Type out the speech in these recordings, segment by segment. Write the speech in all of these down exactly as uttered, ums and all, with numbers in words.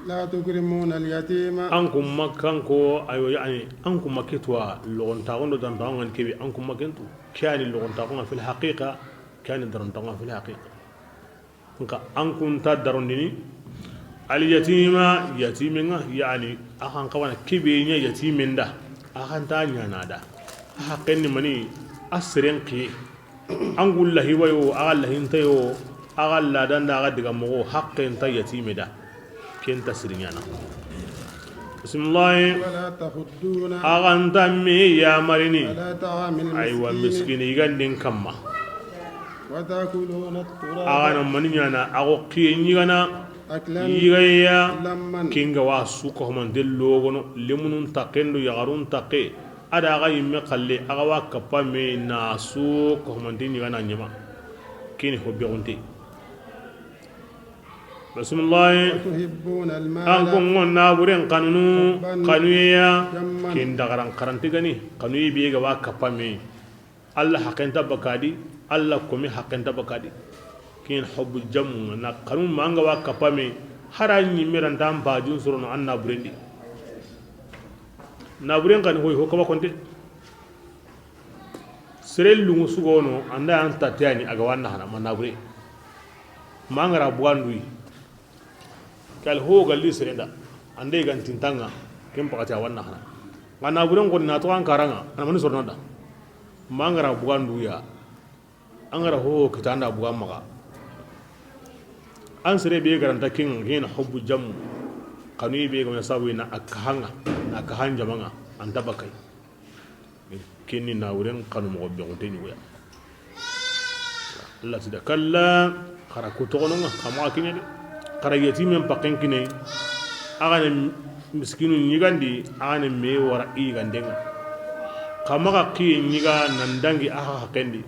لا تكرمون اليتيم. An kun ma kan ko, ayo, yani, an kun ma ke tuwa logontaxun do darontaxun ŋa ni kebe, an kun ma ken tu. Ke yani logontaxun ŋa fil haqiqa, ke yani darontaxun ŋa fil haqiqa. Nka an kun ta darondini al yatima, yatimen ŋa, yani, a xa n xawa na kebe ɲa yatimen da, a xa nta ɲana da. A xa ken ni mani, a seren xiye. An gulla hiwa yo, a ga lahinta yo, a ga ladanda, a ga diga moxo, haqqe nta yatime da. Ken nta siriɲana. Bismillahi. ولا تحضون A ga nta me yamarini. على طعام Aywa, المسكين miskini yiganden kamma. وتأكلون التراث A ga na mani ɲana, a go xiye ɲigana. أكلا Yigaya. لما Kinga wa su ko homante logono, lemunun taqe ndo yaxarun taqe. A da a ga yimme xalle, a ga wa kappa me na su ko homante ɲigana ɲama. Kini ho bexunte. Bismillahi. وتحبون المال An ko ŋo naburen kanunu, حبا kanuyeya, جما kin dagaran karanti gani, kanuye be ga wa kappa me. Allah haqqe nta bakadi, Allah komi haqqe nta bakadi. Kin hubbu jammu, na kanu ma an ga wa kappa me, hara ɲimme ranta an bajun sorono an naburen di. Naburen kani hoy ho kaba konte. Sere lungu sugono, anda an tateyani a ga wa na hana, ma nabure. Ma an ga ra buganduyi. Kal ho galli serenda. Ande gan tintanga, ken pakati a wa na hana. Nga naburen ko na to an karanga, an mani sorna da. Ma an ga ra buganduya. An ga ra ho kitanda bugan maga. An sere be garanta kin, kin hubbu jammu. Kanu be ga sabu na a kahanga, na kahan jamanga, an tabakai. Kenni naburen kanu moxo be xunte ɲugoya. Allah ti da kalla, xara ku toxononga, xa maxa kiɲe de. Xara yetimen pakken kine, a ga ne miskinu ɲigandi, a ga ne me wara i yigandenga. Xa maxa xiye ɲiga nan dangi a xa xaqendi.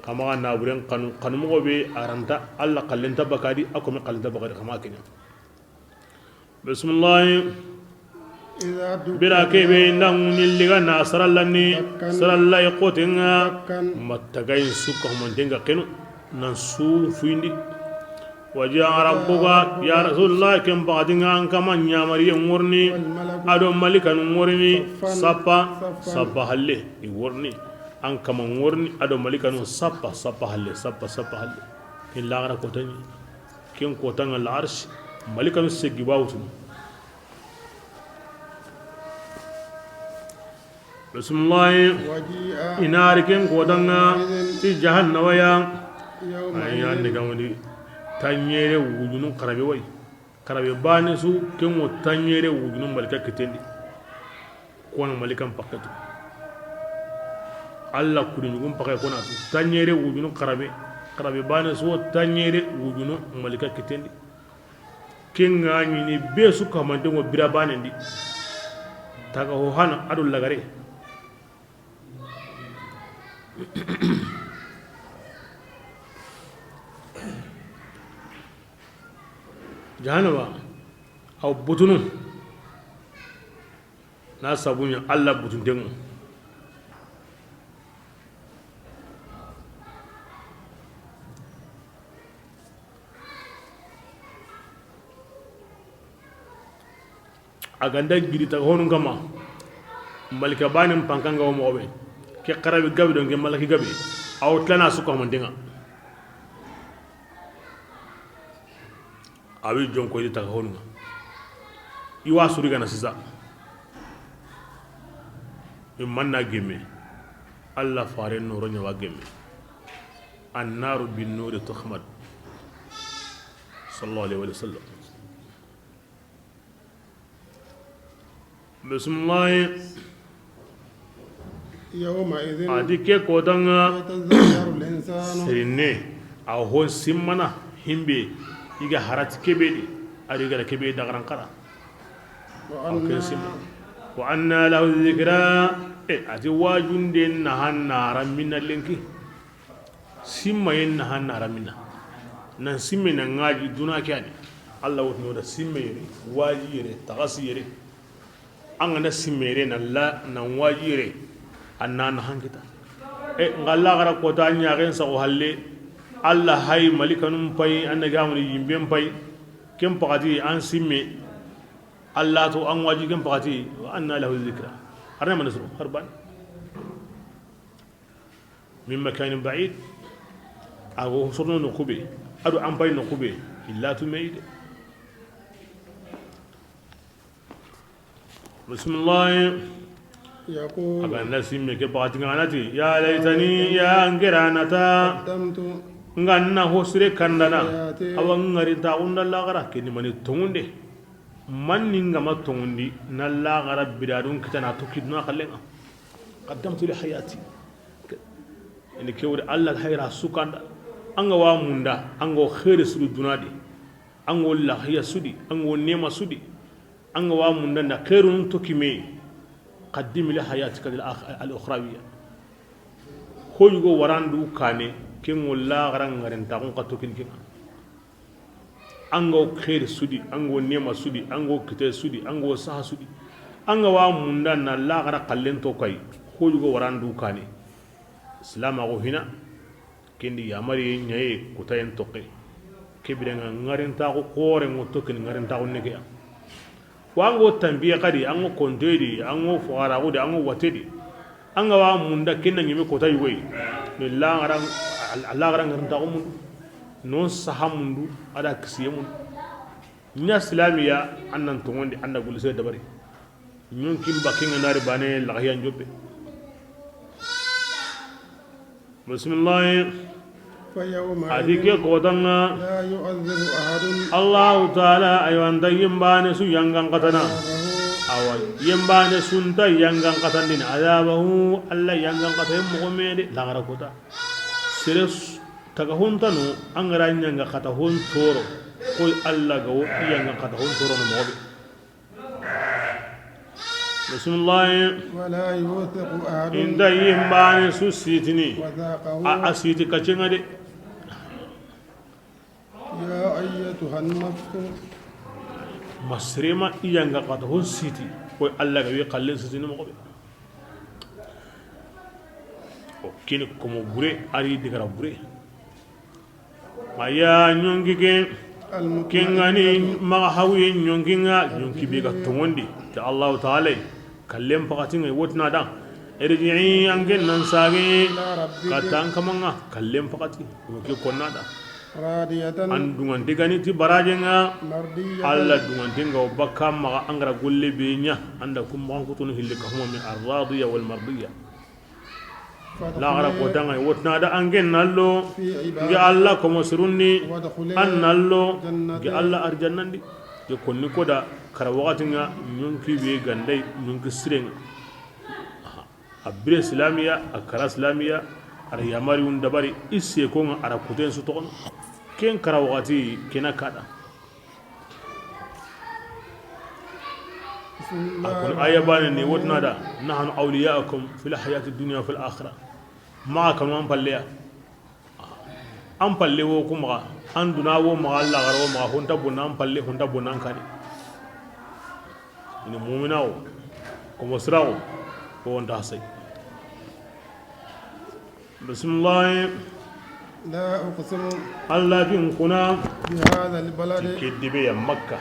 Xa maxa naburen kanu, kanu moxo be a ranta Allah xallenta bakadi, a kome xallenta bakadi, xa maxa kiɲe. Bismillahi. إذا دكت Bira kebe nda ŋuɲi liga na sarallani, دكا saralla i xotenga, دكا mattagayin sukka humantenga kenu, nan su fuyindi. وجاء ربك, ya Rasulullah, ken pakatinga an kama ɲamariye ŋorni, والملك ado malikanu ŋorni, صفا sappa, صفا sappa halle, i ŋorni, an kama ŋorni, ado malikanu sappa, sappa halle, sappa, sappa halle. Ken laxara kotani. Ken kotanga la arsh, malikanu segi bawutunu. Bismillahi. وجيء Inari ken kotanga, يومئذ ti jahannaba ya. يومئذ Ay, ande gamadi. Tanyere wujunu karabe way. Karabe bane su, ken wo tanyere wujunu malika kitendi. Kono malikan paketu. Allah kudi ɲugun pake kona tu. Tanyere wujunu karabe. Karabe bane su wo tanyere wujunu malika kitendi. Kenga ɲini be su kamantengo bira banendi. Taga ho hana ado lagare. Jahannaba, aw butunu. Na sabuɲa Allah butuntengu. A ganda giri taga honun kama. Malika banen pankanga wo moxo be. Ke xarabi gabi don ke malaki gabi. Aw tlana suka mandenga. Awi jonko idi taga honunga. Iwa suri gana sisa. Imanna gemme. Allah fare noro ɲawa gemme. Annaru bin nuri tuhmad. Sallallahu alaihi wa sallam. Bismillahi. يومئذ A di ke kotanga يتذكر الإنسان sirinne, a ho simmana himbe, iga harati kebe di, a di gara kebe da garankara. Aw ken simma. وأنى Wa anna lahu dhikra, e, a ti wajunde na hanna ramina lenki. Simmayen na hanna ramina. Nan simme na ngaji duna ke ani. Allah wotno da simme yere, waji yere, tagasi yere. An ga na simme yere na la, na waji yere, an na na hankita. E, nga Allah gara kota ɲaxen saxo halle, Allah hay malikanun pay, an na gamuni yimben pay, ken pakati an simme, Allah to an waji ken paxati, wa anna lahu dhikra. Arna man suru harban. Min makanin ba'id. Ago sorno no kube. Adu an pay no kube. Illa tu meide. Bismillah. يقول. A ga na simme ke paxati ŋa na ti, ya laytani, ya n kera na ta. قدمت. N ga na ho sire kandana. لحياتي. Awa n ŋari ta gunda laxara, ke ni mani tongunde. Man ni n ga ma tongundi, na laxara bidadun kitana to kiduna xallenŋa. قدمت لحياتي. Ini ke wori Allah hayra sukanda. An ga wa munda, an ga xeeri sudu dunadi. An ga lahiya sudi, an ga nema sudi. An ga wa munda na xeerun to kime. قدم لحياتك الآخ-، الأخروية. Ho yugo warandu kane, ken ŋo laxara ŋarintaxun xa to kin ken. An ga xeeri sudi, an ga nema sudi, an ga kite sudi, an ga saha sudi. An ga wa munda na laxara xallen to kay, ho yugo warandu kane. Silamaxu hina. Kendi yamariye ɲaye kutayen toxe. Ke birenŋa ŋarintaxu xoore ŋo to ken ŋarintaxu nekeya. Wa an ga tanbiye xadi, an ga kontoyedi, an ga foxaraxudi, an ga watedi. An ga wa munda kenna ɲeme kota yugoyi. Mais laxara, laxara ŋarintaxu mundu. Non saha mundu, a da kisiye mundu. Ɲa silamiya, an nan tongondi, an da gulise dabari. Ɲonkin bakinŋa nari bane laxiyan joppe. Bismillah. فيومئذ. A di ke kotanŋa. لا يعذب أحد. Allahu taala, aywa, nta yimbane su yangan katana. عذابه. Awa, yimbane su nta yangan katandini. عذابه, Allah yangan kataye moxo me de, laxara kota. Sere su, taga hontano, an ga ra ɲanga kata hon toro. Koy Allah ga wo, i yangan kata hon toro no moxo be. Bismillah. ولا يوثق أحد. Inda yimbane su sitini. وثاقه. A, a siti kacenŋa de. يا أيتها النفس. Masrema i yanga kata hon siti. Koy Allah ga wi xallen sitini moxo be. O kini komo bure, ari digara bure. Aya ɲonki ke, المطمئنة. Kengani maxa hawuye ɲonkinŋa, ɲonki be ga tongondi. Ti Allahu taala, kallen paxatinŋa, wotina da. ارجعي, an ke nan sage, إلى ربك. Kata an kamanŋa, kallen paxati. Wo ke konna da. راضية. An dungante gani ti barajenŋa. مرضية. Allah dungantenŋa, o bakka maxa an ga ra golle be ɲa. An da kum maxan kutunu hilli ka huma min الراضية والمرضية. Laxara kotanŋa, wotina da an ke nallo, nge Allah komo sirunni, an nallo, nge Allah arjannandi. Ke konni koda, kara waxatinŋa, ɲonki be gandai, ɲonki sirenŋa. A bire silamiya, a kara silamiya, a ra yamari un dabari, i sekonŋa, a ra kuten su toxono. Ken kara waxati, kena kada. A kun aya bane ni wotina da, نحن أولياؤكم في الحياة الدنيا وفي الآخرة. Maxa kanu an palle ya. An palle wo ku maxa, an duna wo maxa, Allah gara wo maxa, honta bonna an palle, honta bonna an kane. Ini mumina wo, komo sira wo, ko wonta hasay. Bismillah. لا أقسم. Allah ti n kuna. بهذا البلد. Ke debe ya Makka.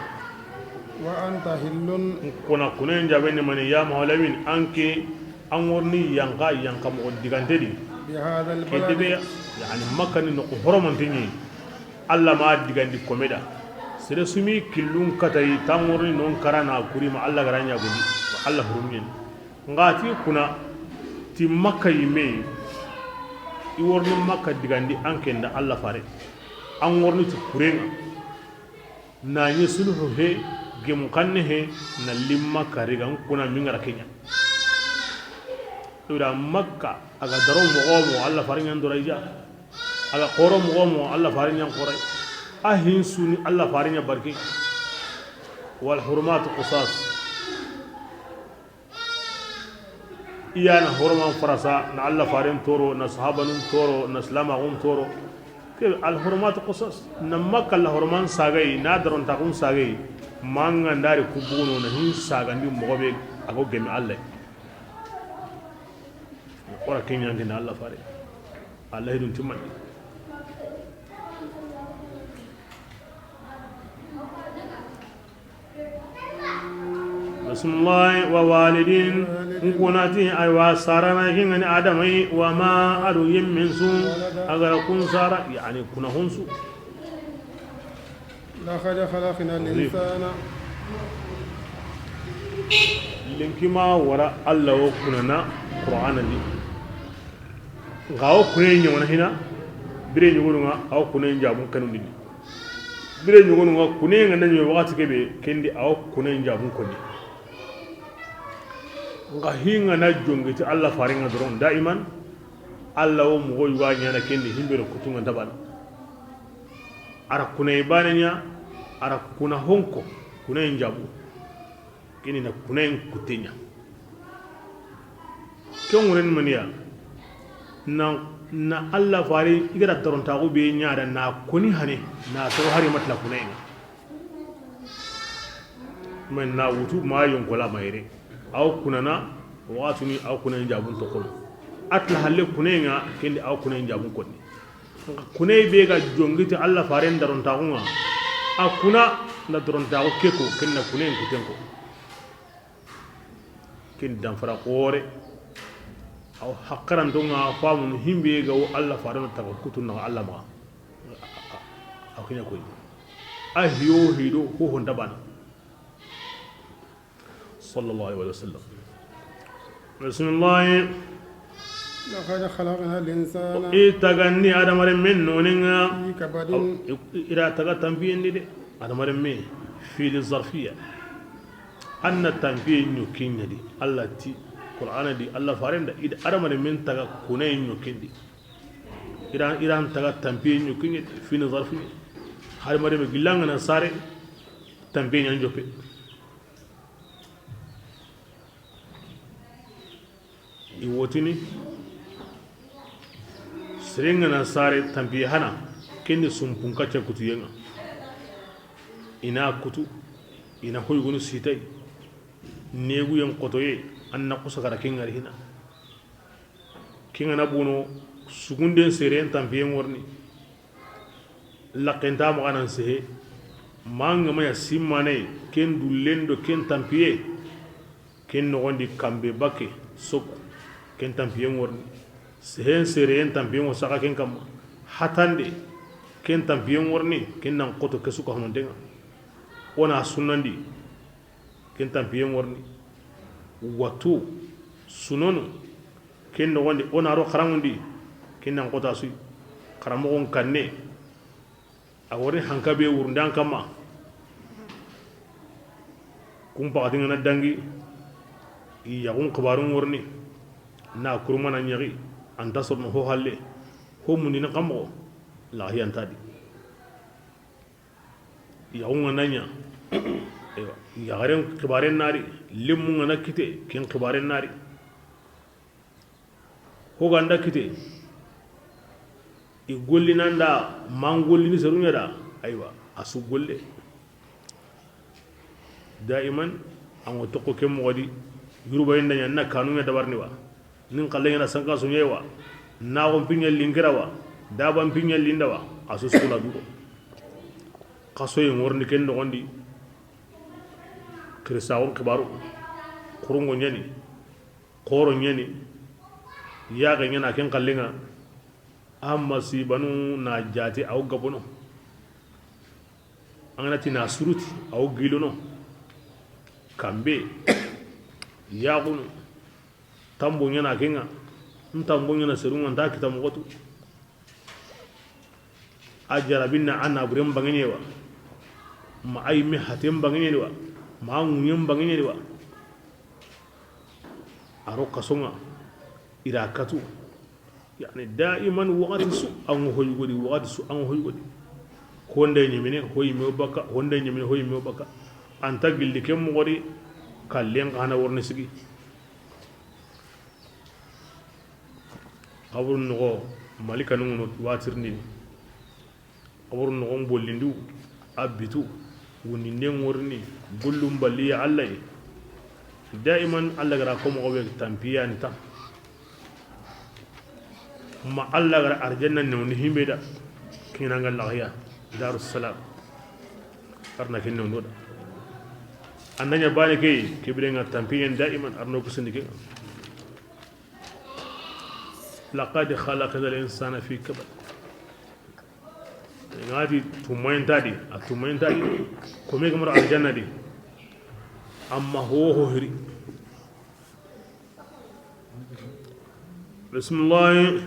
وأنت حل. N kuna, kunen jabe ni mani ya Maulamin, an ke, an worni yanka, yanka moxo digante di. بهذا البلد. Ke debe ya, yani Makka ni noxo horomante ni. Allah ma digandi komeda. Sere sumi killun katayi, tan worni non karana kuri ma Allah garanya gudi. Allah hurumyen. Nga ti kuna ti Makka yimme, i worni Makka digandi an kenda Allah fare. An worni ti kurenŋa. Na ɲi sulhu he, gemu kanne he, na limma kariga n kuna mingara kenya. Ira Makka, a ga daro moxo mo Allah fare ɲan doraija. A ga xoro moxo mo Allah fare ɲan xorai. A hin suni Allah fare ɲa barke. والحرمات قصاص. I ya na horoman farasa, na Allah faren toro, na sahabanun toro, na silamaxun toro. Ke الحرمات قصاص, na Makka la horoman sagay, na darontaxun sagay, manga ndari kubuno na hin sagandi moxo be a go gemi Allah. Ora kenyandi na Allah fare. Allah hidun timmandi. Bismillahi wa walidin. N kunati, aywa, sarana hingani adamai, wa ma, ado yemmen su, a ga ra kun sara, yani kuna honsu. لقد خلقنا الإنسان. Linkima wara Allah wo kunana Qur'ana ni. Nga wo kunen ɲamana hina, bire ɲogonu nga, a wo kunen jabun kanundini. Bire ɲogonu nga, kunen nga na ɲi wakati kebe, kendi a wo kunen jabun koni. Nga hinga na jongi ti Allah faringa doron, daiman, Allah wo mogo yuga ɲana kendi himbero kutunga dabana. A ra kunayi bane ɲa, a ra kuna honko, kunayi njabu. Kini na kunayi kutenya. Ken ŋuren maniya, na, na Allah fari, i ga da darontaxu be ɲa da na koni hane, na to hari matla kunayi ŋa. Men na wutu ma yonkola mayre. Aw kunana, waxatuni aw kunayi njabun toxono. Atla halle kunayi ŋa, kendi aw kunayi njabun konni. Kunayi be ga jongi ti Allah faren darontaxu ŋa. A kuna na darontaxu ke ko, ken na kunayi kuten ko. Ken danfara xore. Aw haqaranto ŋa famunu himbe ga wo Allah faren taga kutun na Allah ma. Aw kinya koy. A hiyo hido ho honda bana. Sallallahu alaihi wa sallam. Bismillah. لقد خلقنا الإنسان. I tagandi adamaren men noninga. في كبد. I, i ra taga tampiyen di de. Adamaren me fili zarfiya. Anna tampiyen ɲo kinya di. Allah ti Qur'ana di, Allah farenda, i da adamaren men taga kunayen ɲo kendi. I ra, i ra taga tampiyen ɲo kinya di, fini zarfi. Adamaren me gillanga na sare tampiyen ɲa jope. I wotini, sere nga na sare tampiye hana, kendi sumpun kacce kutuyen ŋa. I na kutu, i na hoygonu sitay, neguyen xotoye, an na kusa gara ken ŋari hina. Ken ŋa na bono, sugunden seren tampiyen ŋorni. Lakkenta maxa nan sehe, ma nga ma ya simmane, ken dullen do ken tampiye, ken noxondi kambe bakke, soku, ken tampiye ŋorni, sehen sereyen tampiye ŋo saxa ken kamma, hatande, ken tampiye ŋorni, ken nan xoto ke suka hononten ŋa, o na sunnandi, ken tampiye ŋorni, watu, sunonu, ken noxondi, o na ro xaranŋundi, ken nan xota suyi, xaranmoxon kanne, a wori hanka be wurundan kamma, kun paxati nga na dangi, yaxun xibarun ŋorni, na kurumana ɲaxi, anta sorno ho halle, ho mundini xamoxo, laxiyantadi. Yaxun ga na ɲa, eywa, yaxaren xibaren nari, lemmun ga na kite, ken xibaren nari. Ho ga nda kite, i gollinanda, man gollini seruɲa da, aywa, a su golle. Daiman, an ŋo toxo ke moxo di, yurubayin da ɲa na kanu ɲa dabarini wa. Nin xalle ɲana sanka soɲe wa, naxon piɲa linkira wa, daban piɲa linda wa, a su sukuna dugo. Xasoye ŋorni ken noxondi, xirisaxun xibaru, xurungo ɲani, xoro ɲani, yaxe ɲana ken xallen ŋa, a masibanu na jate aw gabono. An ga na ti na suruti, aw gilono, kambe, yaxunu, tambo ɲana ken ŋa, n tambo ɲana serun ŋa, nta kita moxo tu. A jarabinna a naburen bangeɲe wa, ma a yimme haten bangeɲe wa, ma a ŋuɲen bangeɲe wa. A ro xason ŋa, i ra katu. Yani, daiman waxati su an ŋa hoyugodi, waxati su an ŋa hoyugodi. Honda ɲemine, hoyi me baka, honda ɲemine, hoyi me baka. Anta gilli ken moxo di, kallen xa na worni sigi. Xaburu noxo, malikanu ŋa no watirindini. Xaburu noxon bollindu, a bitu, wundinden ŋorini, gullum balliya Allah ye. Daiman Allah ga ra ko moxo be tampiyani ta. Ma Allah ga ra arjanna newni himbe da, kinanga laxiya, Darussalam. Arna ken newno da. An na ɲa baane ke, ke biren ŋa tanpiyen daiman, a ri no kusindi ke. Laqad khalaqnal insana fi kabad. Ŋa ti tumayinta di, a tumayinta di. Kome ga mara aljanna di. Amma ho ho hiri. Bismillah.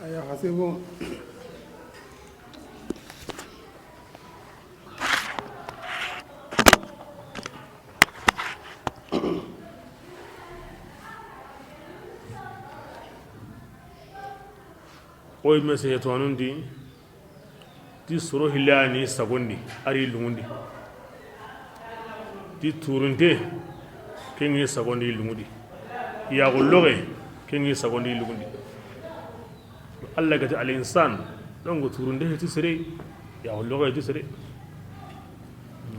أيحسب Oy me sehe tonundi. Ti soro hillani sagondi, a ri lungundi. Ti turunte, ken ŋi sagondi lungundi. Yaxu loxe, ken ŋi sagondi lungundi. Allah ga ti al insan, donc turunte ti sere, yaxu loxe ti sere.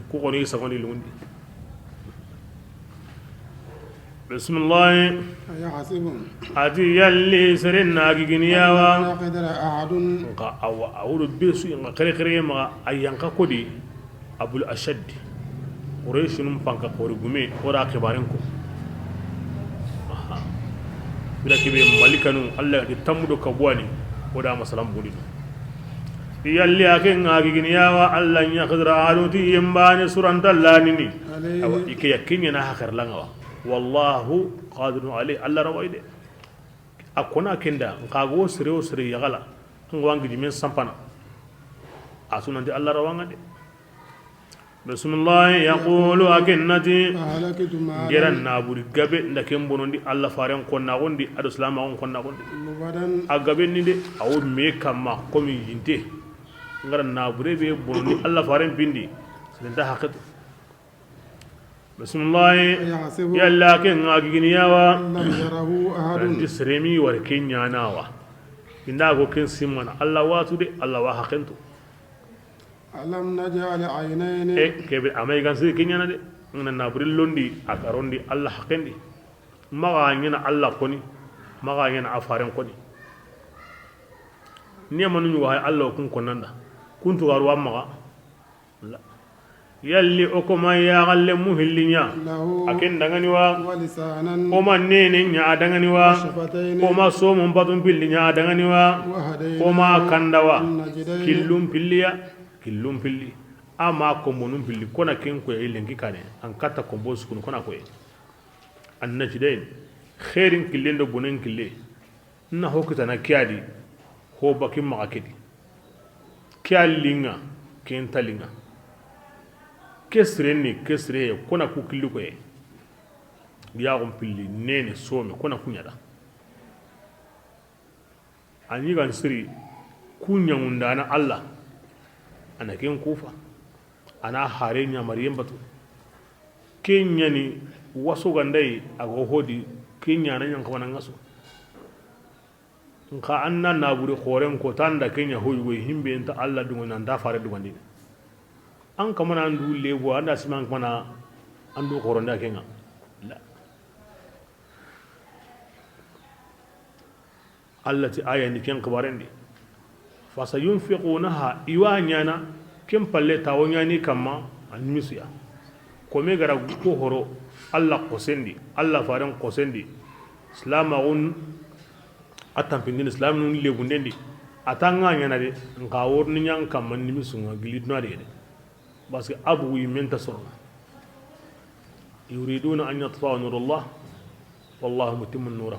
Ku xoni sagondi lungundi. Bismillahi. أيحسب A ti yalli seren na gigini ya wa? أن لا يقدر عليه أحد. Nxa awa, a wuro be su, nxa xere xere ma a yanqa ko di. Abul Ashad. Qurayshinun panka xori gume, o da xibaren ko. Aha. Bira kibe malikanu, Allah di tammudo ka buwani, o da masalan budi. Yalli a ke ŋa gigini ya wa? أن لا يقدر عليه أحد, ti yembane suranta lanini. Awa, i ke ya kiɲe na haxar langa wa. Wallahu qadirun alayhi, Allah rawa i de. A kona kenda, nxa go sere o sere yaxala, nxa wangi di men sampana. A sunanti Allah rawa ŋa de. Bismillah, yaqulu a ke na ti. أهلكت مالا N ga ra naburi gabe nda ken bonondi Allah faren konnaxundi, a do silamaxun konnaxundi. لبدا A gabe ni de, a wo me kamma komi yinte. N ga ra nabure be bonondi Allah faren pindi. Sirenta haqitu. Bismillah. أيحسب Yalla ke ŋa gigini ya wa? أن لم يره أحد. Ranti seremi war ke ɲana wa. Inda go ken simmana Allah watu de, Allah wa haqentu. ألم نجعل عينين. E kebe amay gan siri ke ɲana de. N ga na naburi londi, a karondi Allah haqendi. Maxa ɲana Allah koni, maxa ɲana a faren koni. Ni manu ɲugo hay Allah kun konanda. Kuntu garu wa maxa. La. Yalli o koma yaxalle mu hilli ɲa? له A ken dangani wa? ولسانا O ma nene ɲa a dangani wa? وشفتين O ma somun patun pilli ɲa a dangani wa? وهديناه O ma kanda wa? النجدين Killun pilliya, killun pilli. A ma kombonun pilli, kona ken koye lenki kane, an katta kombo sukunu kona koye. An najdain, xeerin killen do bonen kille. Na ho kitana ke ya di, ho baki maxa ke di. Ke a linga, ken ta linga. Ke siren ni, ke sire, kona ku killi koye. Yaxun pilli, nene, some, kona ku ɲa da. A ɲi gan siri, ku ɲaŋundana Allah. A na ken kufa. A na hare ɲamariyen batu. Ke ɲani waso gandayi, a go hodi, ke ɲana ɲan kamana ŋaso. Nxa an na naburi xoren ko, tanda ke ɲa hoyugoy himbe nta Allah dungo nan da fare dugandini. An kamana andu lebo, an da siman kamana andu xoronda ke ŋa. La. Allah ti aya ni ken xibaren di. Fasayunfiqunaha, i wa ɲana, ken palle tawo ɲani kamma, a nimisuya. Kome gara ko horo, Allah xosendi, Allah faren xosendi, silamaxun a tampindini, silaminun legundendi, a ta ŋa ɲana de, nxa worni ɲan kamma nimisunga gili duna de. Parce que a bugu yimme nta sorono. Yuriduna an yutfi'u nurallah, wallahu mutimmu nurih.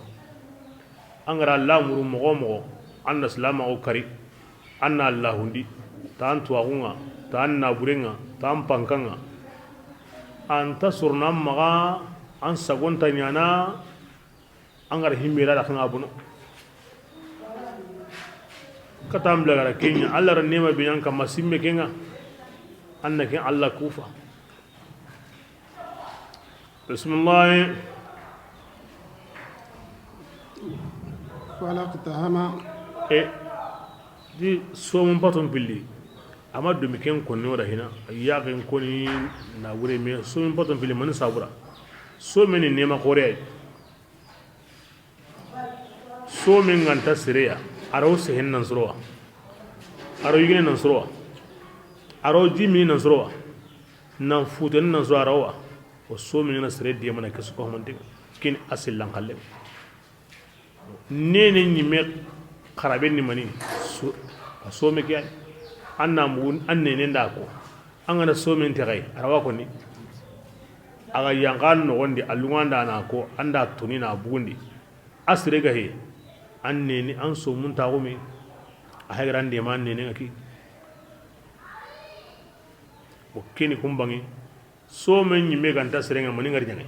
An ga ra lamuru moxo moxo, an na silamaxu kari, an na Allahundi, ta an tuwaxunga, ta an naburenga, ta an pankanga. An ta sorono an maxa, an sagonta ɲana, An ga ra himme ra da xanga bono. Kata an bila ga ra ke ɲa, Allah ra nema be ɲan kamma simme ke ŋa. An na ke Allah kufa. Bismillah. فلا اقتحم. E di somun paton pilli. Ama dumi ken konni wada hina. Ya ken konni na wure me somun paton pilli mani sabura. Someni nema xore. Somen ga nta sere ya, a ro sehen nan sorowa, a ro yigene nan sorowa, a ro jimini nan sorowa. Nan futen nan so a rawa. O soome ɲaana sere deemana ke su ko mantenga. Ken a sillan xalle. Neene ɲimme xarabe ni mani? So, a soome ke ay. An na mugu, an neene nda ko. An ga na soomen te xay, a rawa ko ni. A ga yanqa noxon di, a lunŋa nda na ko, an da toni na bugundi. A sire ga he, an neene, an soomun taxu me. A haygara an deema an neene ŋa ki. Bo keni kumbangi. Soome ɲimme ga nta sere ŋa, mani ŋari ɲaŋe.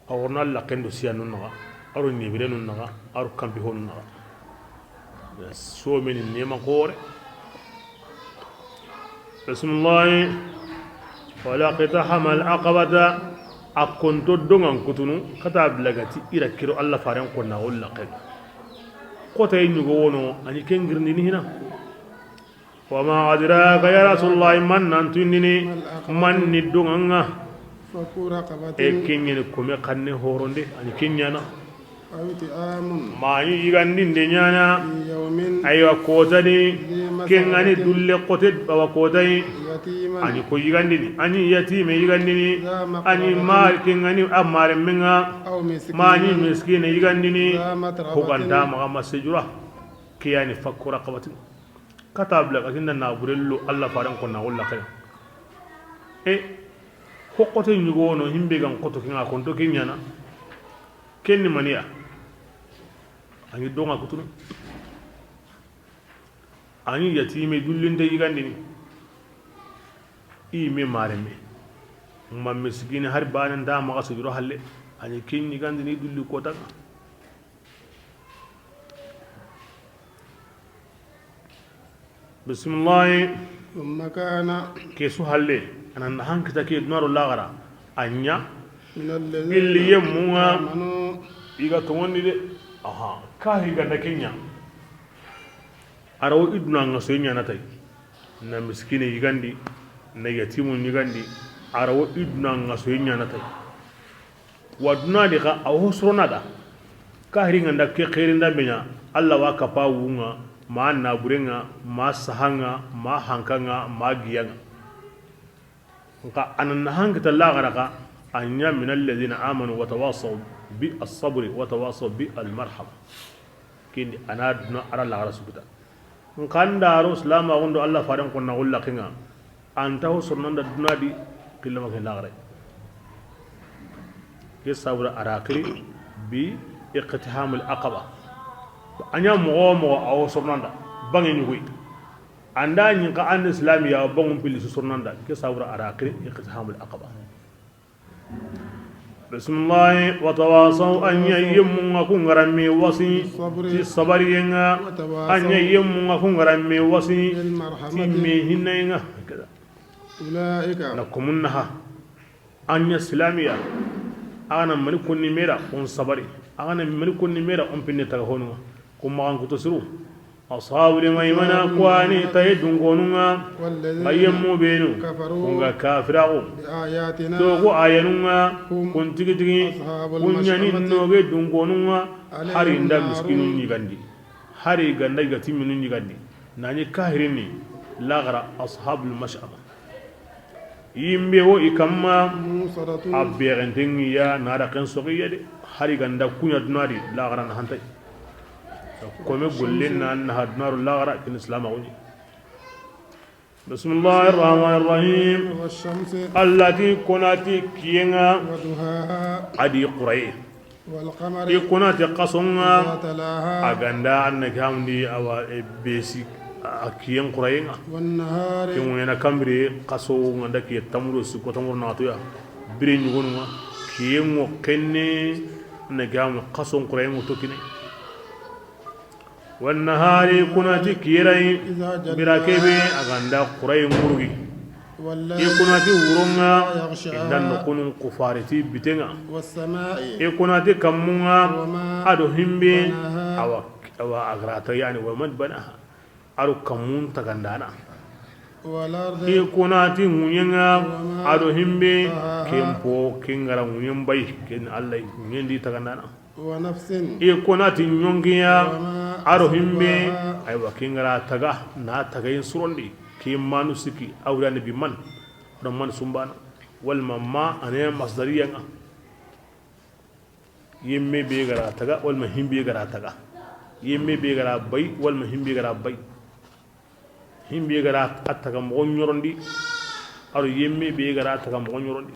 A worna laqqen do siyanun naxa, a ro ɲebirenun naxa, a ro kanpihonun naxa. Soome ni neema xoore. Bismillahi. Wala iqtahama al-aqabata. A konto donŋan kutunu, kata bilagati ira kiro Alla faren konna o laqqen. Xotay ɲugo wono, a ɲi ken girindini hina. Wa ma adraka ya Rasulullahi, man nan tuyindini, man ni donŋa ŋa. Fakku raqabatin. E ken ɲeni kome xanne horonde, a ni ken ɲaana. Aw it'amun. Ma a ni yigandinde ɲaana. Fi yawmin. Aywa, kota di. Dhi masghabatin. Ken ŋa ni dulle xote, awa, kota yi. Yatiman. A ni ko yigandini, a ni yatime yigandini. Dha maqrabatin. A ni ma ken ŋa ni a marenmen ŋa. Aw miskinin. Ma a ni miskine yigandini. Dha matrabatin. Ho ga nta maxa masejura. Ke ya ni fakku raqabatin. Kata bila ka tinda na burello Alla faren konna o laqqen. E, ho xote ɲugo wono, himbe ga n xoto ken ŋa, a konto ken ɲaana. Ken ni maniya. A ni donŋa kutunu. A ni yatime dullinte yigandini. I me marenme. Ma miskine hari baane nta maxa sujuro halle. A ni ken yigandini dulli kota ŋa. Bismillahi. Thumma kana. Ke su halle, a na nahan kita ke duna do laxara. A ɲa. Min alladhina. Gilli yemmun ŋa. Amanu. I ga tonŋondi de. Aha. Kahiri ga nda ken ɲa. A ra wo i duna ŋa so ɲaana tay. Na miskine yigandi, na yatimu yigandi. A ra wo i duna ŋa so ɲaana tay. Wa duna di xa, a wo sorona da. Kahiri ga nda ke xeerinda be ɲa, Alla wa kapa wunŋa, ma naburenŋa, ma sahanŋa, ma hankanŋa, ma giyanŋa. Nka a na nahan kita laxara xa, a ɲa min alladhina amanu wa tawasaw bi as-sabri wa tawasaw bi al-marhama. Ken di a na duna a ra laxara su kita. Nka an da ro silamaxun do Alla faren konna o laqqen ŋa, a nta ho soronanda duna di, xillama ke laxare. Ke sabura a ra xiri bi iqtihamul aqaba. A ɲa moxo wo moxo a wo soronanda, banŋe ɲugoy. An da ɲi xa an islamiya banŋun pilli su soronanda, ke sabura a ra xiri iqtihamul aqaba. Bismillahi. Wa tawasaw, a ɲa yemmun ŋa ku ŋaranme wasi ti sabariyen ŋa. A ɲa yemmun ŋa ku ŋaranme wasi ti me hinnayen ŋa. Ulaika. Na komun naha. A ɲa silamiya. A ga na mani konni me ra, on sabari. A ga na mani konni me ra, on pinne taga honu ŋa. Ku maxan kuto siru. Ashabul maymana, ku wa ni taye dunkonun ŋa. Walladhina. Ŋa yemmu benu. Kafaru. Ku ŋa kafiraxu. Bi ayatina. To ku ayanun ŋa. Hum. Kun tigi tigi. Ashabul. Ku ɲa ni mash'amati. Noge dunkonun ŋa. Alayhim. Hari nda narun. Miskinu ɲigandi. Hari ga nda yatimu ɲigandi. Na ɲi kahirini. Laxara ashabul mash'ama. Yimbe wo i kamma, a bexenten ŋi ya, na da ken soxi ya de. Hari ga nda ku ɲa duna di, laxara na hantay. Kome golle na, na ha duna do laxara, ken islamaxu ɲi. Bismillahi rahmani rahim. Washamsi. Alla ti konati kiyen ŋa. Waduhaha. A di xuraye. Wal qamari. I konati xason ŋa. Idha talaha. A ga nda an na ke hamdi awa, e, besi a kiyen xurayen ŋa. Wan nahari. Ke ŋuyena kambire xaso ŋa nda ke tamuro si ko tamuro na toya. Bire ɲugonu ŋa kiyen ŋo kenne na ke hamdi xason xurayen ŋo tokine. Wan nahari, i konati kiyerayi, bira kebe a ga nda xurayi ŋurugi. I konati wuron ŋa, i nda nokunun kufariti biten ŋa. I konati kammun ŋa, a do himbe, awa, awa, a ga ra ta yani, wa man banaha, a do kammun tagandana. I konati ŋuɲen ŋa, a do himbe, ken po, ken ga ra ŋuɲen bay, ken Alla ŋuɲen di tagandana. Wa nafsin. I konati ɲonkiya, A ro himbe, aywa, ke nga ra taga, na taga yin surondi, ke manu siki, awra nabi man, ro man sumbana, wal ma ma ane masdariya nga. Yemme be ga ra taga, wal ma himbe ga ra taga. Yemme be ga ra bay, wal ma himbe ga ra bay. Himbe ga ra a taga moxo ɲorondi, a ro yemme be ga ra a taga moxo ɲorondi.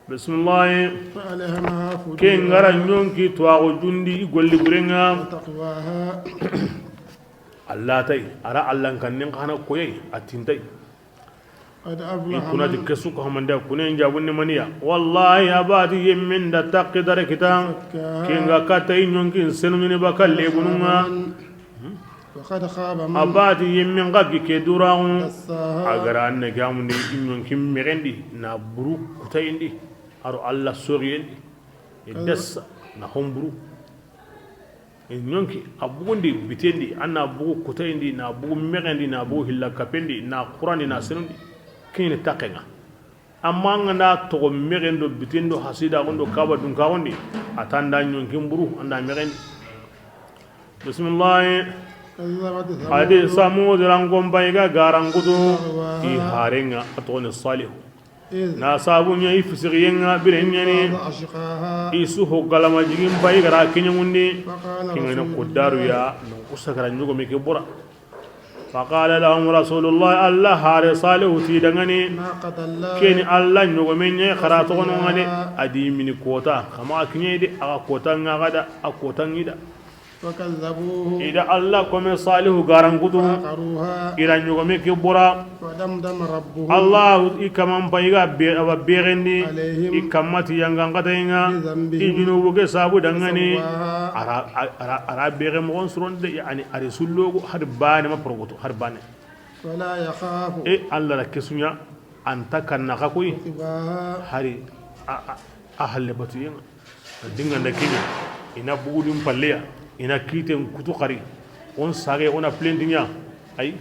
Bismillah. فألهمها فجورها. Ke nga ra ɲonki tuwaxu jundi i golli burenga. وتقواها. Allah tay, a ra Allah kan nin xana koyey, a tintay. قد أفلح. I kuna ti من. Kesu ko hamanda kunen jabunni maniya. Wallahi, a bati yemmin da taqi dare kita. زكاها. Ke nga katay ɲonkin senunini baka lebununga. وقد خاب من. A bati yemmin ga gi ke duraxu. دساها. A ga ra anne gamundi i ɲonkin mexendi na buru kutayindi. A ro Allah soxiyendi. I dassa na homburu. I ɲonki a bugundi bitendi, a na bugu kutayindi, na bugu mexendi, na bugu hilla kapendi, na xurandi, na senundi. Kini taqenga. Amma nga na toxo mexendo, bitendo, hasida gondo, kaba dunkaxundi, a tanda ɲonkin buru, anda mexendi. Bismillah. كذبت ثمود. Adi Samud rangon bay ga garangudu. بطغواها. I harenga, a toxoni Salihu. إذ. Na sabu ɲa i fisixiyenga biren ɲani. أشقاها. I su ho galama jigin bay ga ra kiɲamundi. فقال. Kingani رسول الله. Kudaru ya, no usagara ɲogome ke bura. فقال لهم رسول الله, Allah hare Salihu ti dangani. ناقة الله. Keni Allah ɲogome ɲa xara toxono ngani. وسقياها. Adi mini kota, kama kiɲe de, a kota nga ga da, a kota ngi da. فكذبوه. I da Allah kome Salihu garangutu. فعقروها. I ra ɲogome ke bura. فدمدم ربهم. Allah i kaman pay ga be, a wa bexendi. عليهم. I kamma ti yangan katayenga. بذنبهم. I junubu ke sabu dangani. فسواها. A ra, a ra, a ra bexe moxon suronde, yani, a ri sullogo, har bane ma porogoto, har bane. ولا يخاف. E, Allah ra kesuɲa, anta kanna xa koy. عقباها. Hari, a, a, a halle batuyenga. Dinganda kiɲa, i na bugudin palleya, i na kiten kutu xari, on sage, on a plentiɲa, ay,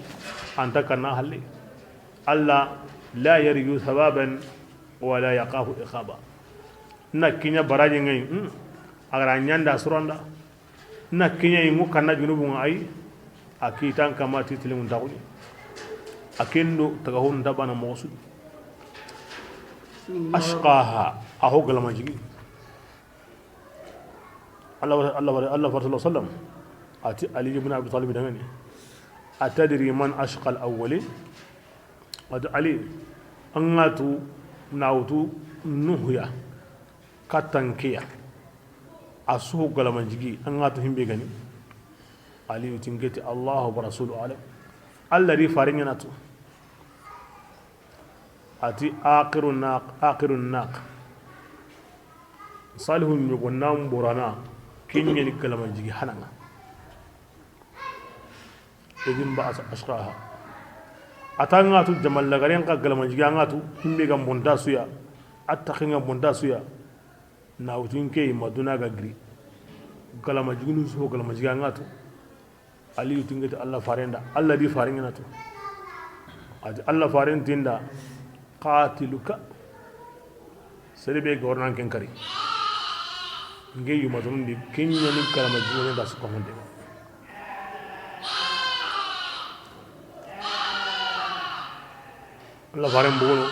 anta kanna halle. Allah la yarju thawaban wa la yaqafu iqaba. Na kiɲa baraji ngai, hmm, a ga ra ɲanda suranda. Na kiɲa i mu kanna junubun ay, a kitan kama titilimun taxuni. A kendo taga hon tabana moxosu. أشقاها, a ho galama jigi. Allah, Allah, Allah, Allah, sallallahu alaihi wasallam. A ti Ali ibn Abi Talib dangani. أتدري من أشقى الأولين؟ A ti Ali, an ga tu, na wutu Nuhu ya, katan ke ya. A su ho galama jigi, an ga tu himbe gani. Ali yuti ngeti, الله ورسوله أعلم. Allah ri fariŋa na tu. A ti, آخر الناق، آخر الناق. Salihu ɲogo nan borana, kiɲeni galama jigi hananga. إذ انبعث أشقاها. A ta nga tu jamal lagaren ka galama jigi nga tu, himbe ga bonda suya, a taxe nga bonda suya. Na wutin ke ma duna ga giri. Galama jiginu su ho galama jigi nga tu. Aliyu ti ngeti Allah farenda, Allah di faren ŋa na tu. A ti Allah faren tinda, قاتلك. Sere be ga wara na ken kari. Nge yuma tun di, ken ɲa ni kalama jumene da su ko honde. Allah faren bogono.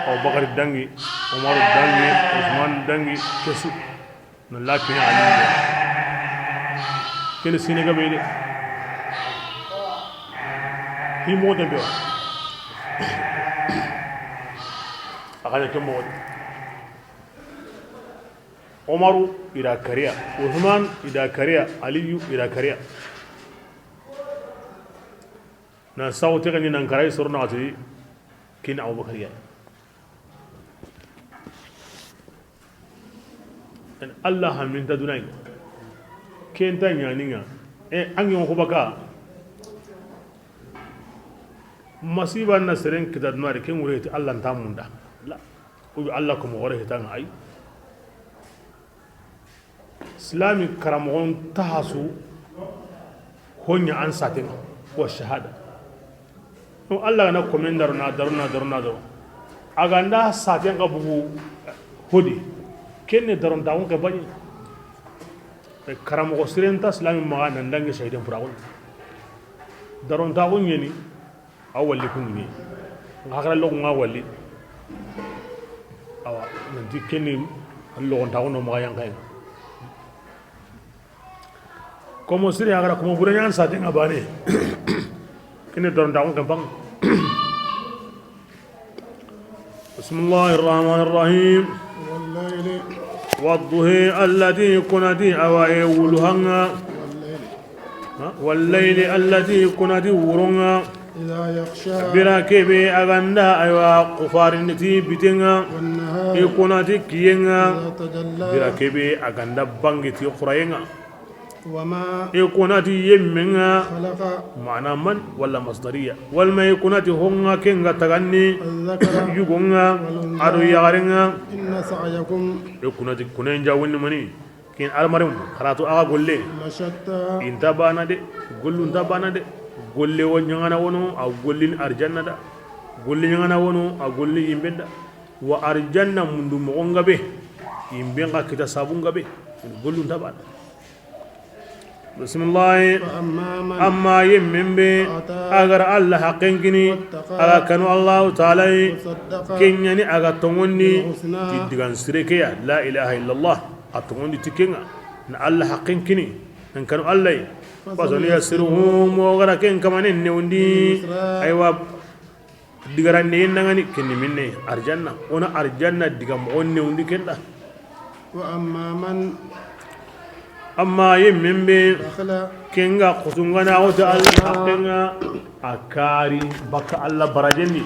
Abubakar dangi, Umaru dangi, Usman dangi, kesu. Na la kiɲa Ali. Ken sine gabe de. Hi mo de be. A ga ɲa ken mo. Umaru i da kariya, Usman i da kariya, Aliyu i da kariya. Na sawo te gani nan karay soro na ti kin Abubakar ya. En Allah haminta dunay. Kenta ɲaninga. E angi ko baka. Masiba na seren kita dunare ken wure ti Allah nta munda. La. Ko Allah ko mo wore hitanga ay. Silami karamoxon taxasu, hoɲa an saten ŋa, wa shahada. No Allah gana komen daro na daro na daro na daro. A ga nda saten ŋa bugu hodi. Kenne daron taxun ke baɲi. Karamoxo siren nta silami maxa nan dangi sahiden puraxun. Darontaxu ɲeni. A walli kundu ni. Nga xara loxu nga walli. Awa, nanti kenni loxontaxu no maxa yankayen. Komo siri a gara komo bure ɲan sate nga bane. Kene darontaxun kempang. بسم الله الرحمن الرحيم. والليل. والضحى. Allati kunati awa e wuluhanga. والليل. Ha? Wallayli allati kunati wuronga. إذا يغشى. Bira kebe aganda aywa kufariniti bitenga. والنهار. I kunati kiyenga. إذا تجلى. Bira kebe aganda bangiti kurayenga. وما. I kunati yemmenga. خلق. Mana man wala masdariya. Walma i kunati honga kenga taganni. الذكر. Yugonga. والأنثى. Ado yagarenga. إن سعيكم. I kunati kunen jawunni mani. Kin almarim karatu aga golle. لشتى. Inta bana de. Gollu nta bana de. Golle wo ɲangana wono a gollin arjanna da. Golle ɲangana wono a gollin yimbenda. Wa arjanna mundu moxo ngabe. Yimben ga kita sabu ngabe. Gollu nta bana. Bismillah. فأما من. Amma yemmen be. أعطى. Agar Allah haqqen kini. واتقى. Aga kanu Allah ta'ala yi. وصدق. Kenyani aga tongondi. بالحسنى. Ti digan sire ke ya la ilaha illallah. A tongondi ti kenga. Na Allah haqqen kini. Nan kanu Allah yi. فسنيسره. Mo gara ken kamanen newndi. لليسرى. Aywa. Digarande yen dangani kenni minne arjanna. Ona arjanna diga moxon newndi kenda. وأما من. Amma yemmen be. بخل. Kenga kutungana wota Allah haqqenga. A kari baka Allah barajenni.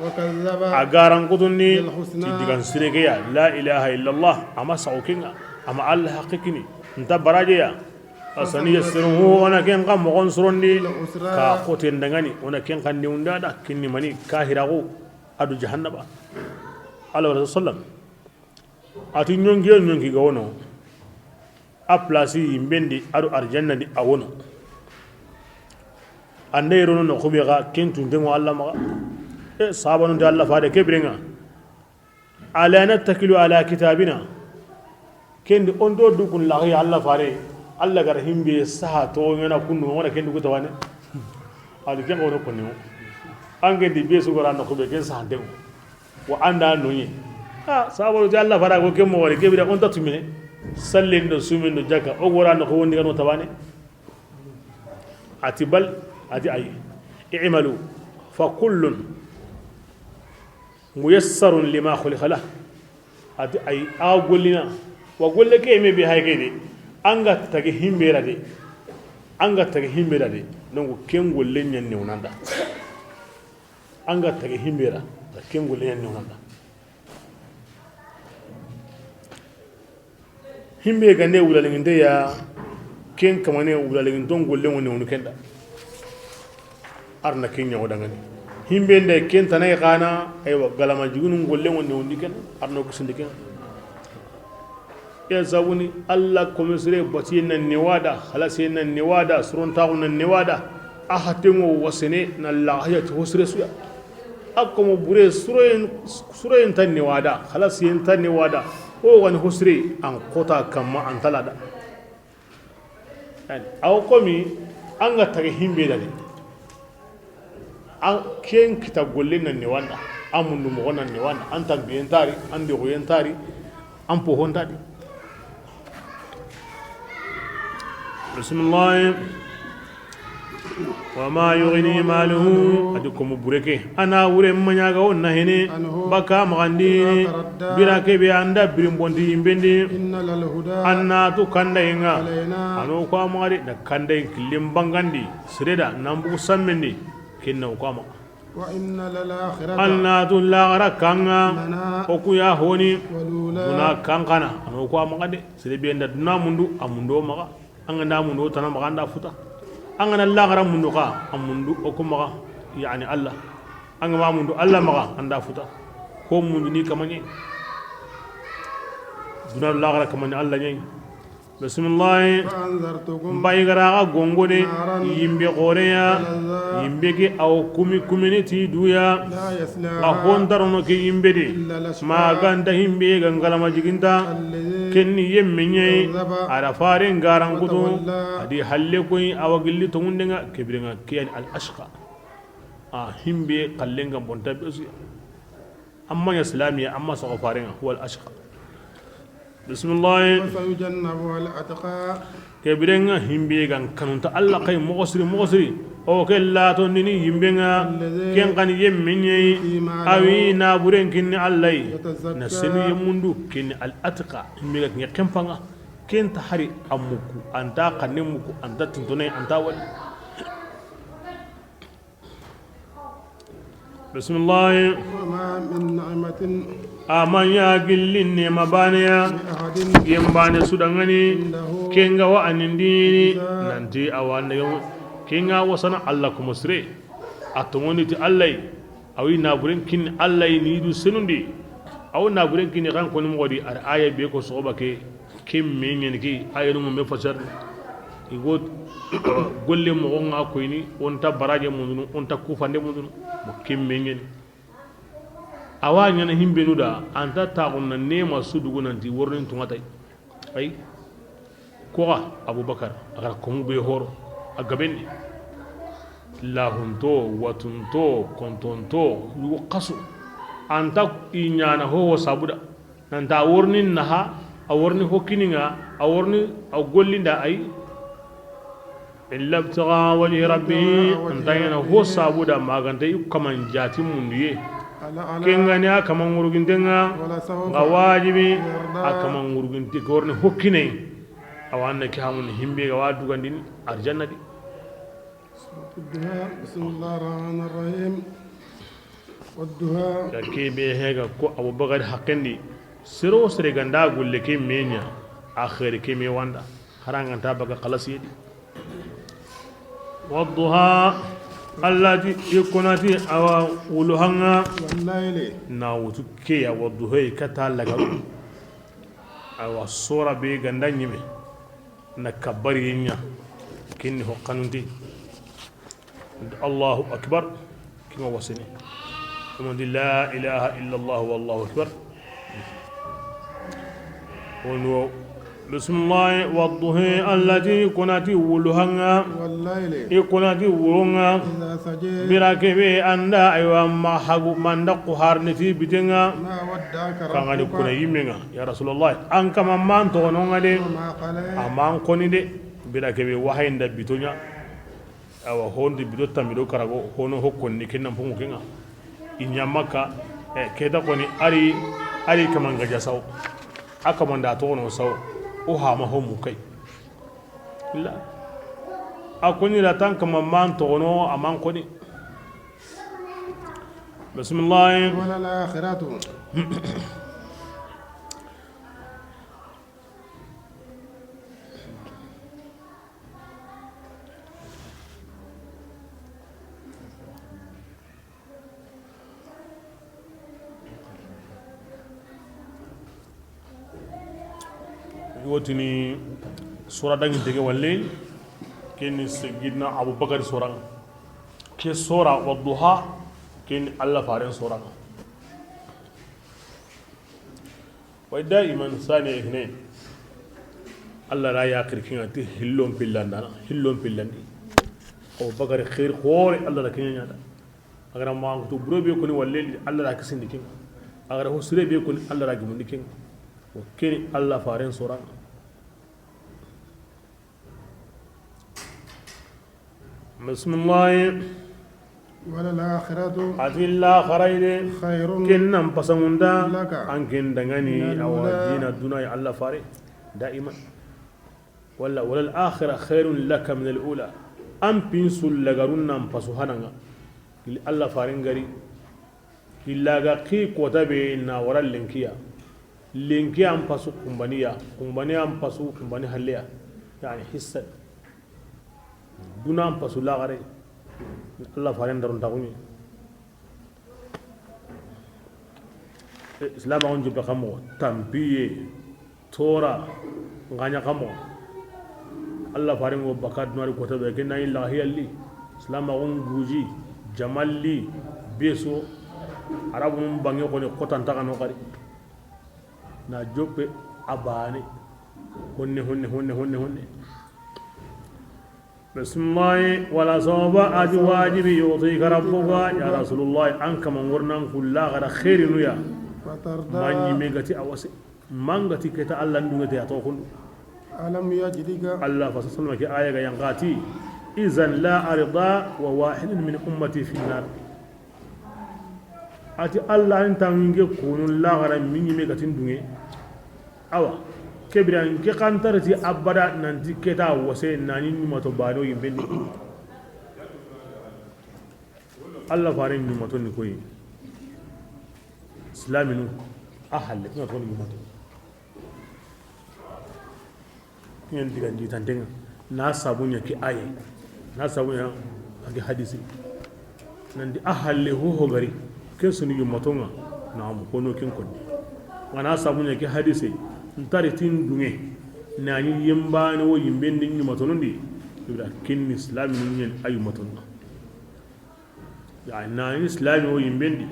وكذب. A garan kutundi. بالحسنى. Ti digan sire ke ya la ilaha illallah. Ama saxo kenga. Ama Allah haqqe kini. Nta baraje ya. Fasani yassiruhu, ona ken ka moxon sorondi. Ka xoten dangani, ona ken ka newunda da kinni mani kahiraxu adu jahannaba. Allah wa sallam. Ati ɲonki yo ɲonki ga wono. A place yimbendi adu arjanna di a wono. Ande rono no xube ga ken tuntengo Allah maxa. E sabanunte Allah fade kebirenga. ألا نتكل على كتابنا. Kendi on do dukun laxi Allah fare. Allah gar himbe saha to ngana kundu ngona kendi ku tawane. Ali ken gono kunni. An kendi be su gora no xube ken saha de. Wa anda noyi. Ah, sabo de Allah fara go ken mo wari kebira on tatumine. Sallen do sumen do jaka o gora no ko wondi gano tawane. Ati bal, ati ay. اعملوا فكل ميسر لما خلق له. Ati ay, a gollina. Wa golle ke me be hay ke de. Anga tage himbera de. Anga tage himbera de. Donc ken golle ɲan ne wonanda. Anga tage himbera. Ken golle ɲan ne wonanda. Himbe gande wulalinŋinte ya, ken kamane wulalinŋinton golle ŋo newnu kenda. Arna ken ɲago dangani. Himbe nda ken tanay xana, aywa, galama jigunu golle ŋo newndi ken, arno kusindi ken. Ya sabuni, Allah komesire batiye na newada, xalasiye na newada, surontaxu na newada, a xatenŋo wasene na laxayati hosire suya. A komo bure suroyen, suroyen ta newada, xalasiyen ta newada. O gani hosire an kota kamma an talada. Aw komi an ga tage himbe dani. An ken kita golle nan newanda. An mundu moxo nan newanda. An tambiyen tari, an dogoyen tari, an pohon tari. Bismillah. وما يغني ماله. Adi komo bureke. Ana wure maɲaga wonna hene. Baka magandi. Bira kebe anda birin bondi yimbendi. Anna tu kandayenga. Ano ko amari da kandayen killim bangandi. Sireda nambu sammendi. Kinna ko ama. Anna tu lagara kanga. O ku ya honi. Duna kankana. Ano ko amaga de. Sire benda duna mundu amundo maga. An ga na mundu tana maxa an da futa. An ga na laxara mundu xa, a mundu o ku maxa, yani Allah. An ga ma mundu Allah maxa, an da futa. Ko mundu ni kamaɲe. Duna laxara kamaɲe Allah ɲe. Bisimilahi. N bayi gara ga gongone yimbe xoreya. Yimbe ke awo kumi kumini ti duya. A hontarono ke yimbe de. Ma ganta yimbe ga ngalama jiginta. Kenni yemme ɲayi. A da faren garankuto. A di halle koyi awa gilli tongundenga kebirenga kiyani al ashqa. A yimbe kallenga bonta besuya. Amma ya silamiya amma soxo farenga huwa al ashqa. Bisimilahi. Kebirenga yimbe gan kanunta Allah kay moxo siri moxo siri. O ke lato nini yimbenga. Ken kan yemme ɲayi. Awi naburen kinni Allah yi. Na senu yemundu kinni al atqa yimbe ga kinni kempanga. Kenta hari amuku anta kanne muku anta tintone anta wali. Bisimilahi. A ma ɲa gilli nema baneya. Yen bane sudangani. Kenga wa anindini nanti awa nege. Kenga wasana Allah kuma sire. A tongoni ti Allah yi. Awi naburen kinni Allah yi ni du senundi. Aw naburen kinni kan koni moxo di ar aya be ko soxoba ke. Ken me ɲeni ke ayenu me fasar. Igo golle moxo nga koyni onta baraje mundunu onta kufande mundunu. Mo ken me ɲeni. Awa ɲana himbenu da anta taxunna nema sudugu nanti wornin tungatay. Ay. Koxa Abubakar a gara komu be horo a gabenni. Lahunto watunto kontonto yugo xasu. Anta i ɲana hoho sabuda. Nanta a worni naha a worni hokkininga a worni a gollinda ay. Illa ibtigha wajhi rabbihi anta yana ho sabuda maganta i kaman jati munduye. Kengani a kaman ngurugintenga nga wajibi a kaman nguruginti gorni hokkine. Awa anna ke hamun himbe ga wa dugandini arjanna di. Bismillahir rahmanir rahim. Wadduha. Ya ke be hega ko Abubakar haqqendi. Sero sere ganda gulle ke menya. Akhir ke me wanda. Haranganta baga xalasiye di. Wadduha. Allah ti i kunati awa wuluhanga. Na wutu ke ya wadduha kata laga. Awa sora be ganda ɲime. Na kabari ɲa. Kinni ho kanunti. Allahu akbar. Kima wasini. Kuma di la ilaha illa Allah wallahu akbar. Wono. Bismillahi wadduhi allati kunati wuluhanga. I kunati wulunga. Bira kebe anda aywa ma hagu manda ku harni ti bitenga. Kangani kuna yimenga ya Rasulullah. An kama man togononga de. Aman koni de. Bira kebe wahayinda bitonya. Awa hondi bido tammi do karago hono hokkonni ken nan pongu kenga. I ɲa Makka. E keta koni ari ari kamanga ja saw. A kamanda togono saw. O hama homu kay. La. A koni la tan kama man togono aman koni. Bismillah. Wala al akhiratu. Wotini sora dangi dege walle. Keni Sayyidina Abubakar sora. Ke sora Wadduha. Keni Allah faren sora. Way daiman saniya ithnain. Allah ra ya kirkin ati hillon pillandana hillon pillandi. Abubakar khair khore Allah ra kinyana. Agara ma to buro be koni walle Allah ra kisindi kin. Agara hosire be koni Allah ra gimundi kin. O keni Allah faren soran. Bismillah. Wala al akhiratu. Ati laxarayde. Khairun. Ken nan pasangunda. Laka. An ken dangani. Min al ula. Awa dina duna ya Allah fare. Daiman. Wala wala al akhira khairun laka min al ula. An pinsul lagarun nan pasu hananga. Il Allah faren gari. Illa ga ki kota be na wara lenkiya. Lenkiya an pasu kumbaniya, kumbaniya an pasu kumbani halleya. Yani hissa. Duna an pasu lagare. Allah faren darun taxuni. Islam on jubbe kamo tampiye. Tora nganya kamo. Allah faren ŋo baka dunari kota be, ken na yi lahiya li, silamaxun guji, jamalli, beso, arabunun bange xoni xotanta xano xari. Na joppe a bane. Honne, honne, honne, honne, honne. Bismillahi, wala sawfa, a ti wajibi, yutika rabbuka, ya Rasulullahi, an kama ŋornan kulla gara xeerinu ya. Fatarda. Ma ɲime gati a wase. Manga ti keta Allah ndungete a to kundu. Alam yajidika. Allah fa sallama ke aya ga yanqati. Izan la arda wa wahidun min ummati fi nar. A ti Allah an tange kunu lagara miɲime gatin dunge. Awa. Kebira nke kantarti abada nanti keta wase nani numato bano yimbendi. Allah faren numato ni koyi. Islaminu a halle numato ni numato. Ken digan jitanten ŋa, na sabu ɲa ke aye, na sabu ɲa a ke hadisi. Nanti a halle ho ho gari, ken suni yummaton ŋa, na mu kono ken konni. Ŋa na sabu ɲa ke hadisi, ntari tin dunge, na ni yimbane wo yimbendi yummaton di, ibra kinni islaminu ɲen a yummaton ŋa. Ya, na ni silami wo yimbendi,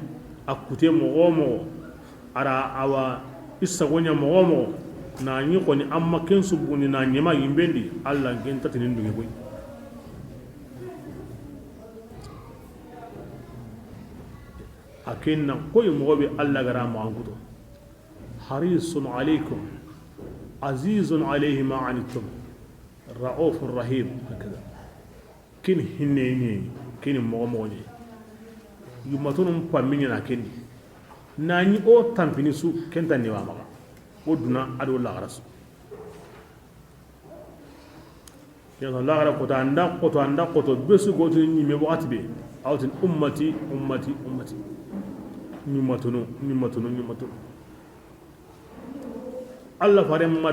a kute moxo moxo, ara awa i sago ɲa moxo moxo, na ni xoni amma ken subundi na ɲema yimbendi, Allah ken tatinin dunge koy. A ken na koy moxo be Allah gara ma an kuto. Harisun alaykum, azizun alayhi ma anittum, raufur rahim, hakada. Ken hinne ni, ken moxo moxo ni. Yummatonun pammi ɲana ken di. Na ɲi o tampini su, ken ta ni wa maxa. O duna a do laxara su. Ya laxara kota, anda koto, anda koto, be su go to ɲime waxati be. Awtin ummati, ummati, ummati. Ɲummatonu, ɲummatonu, ɲummatonu. Allah faren ma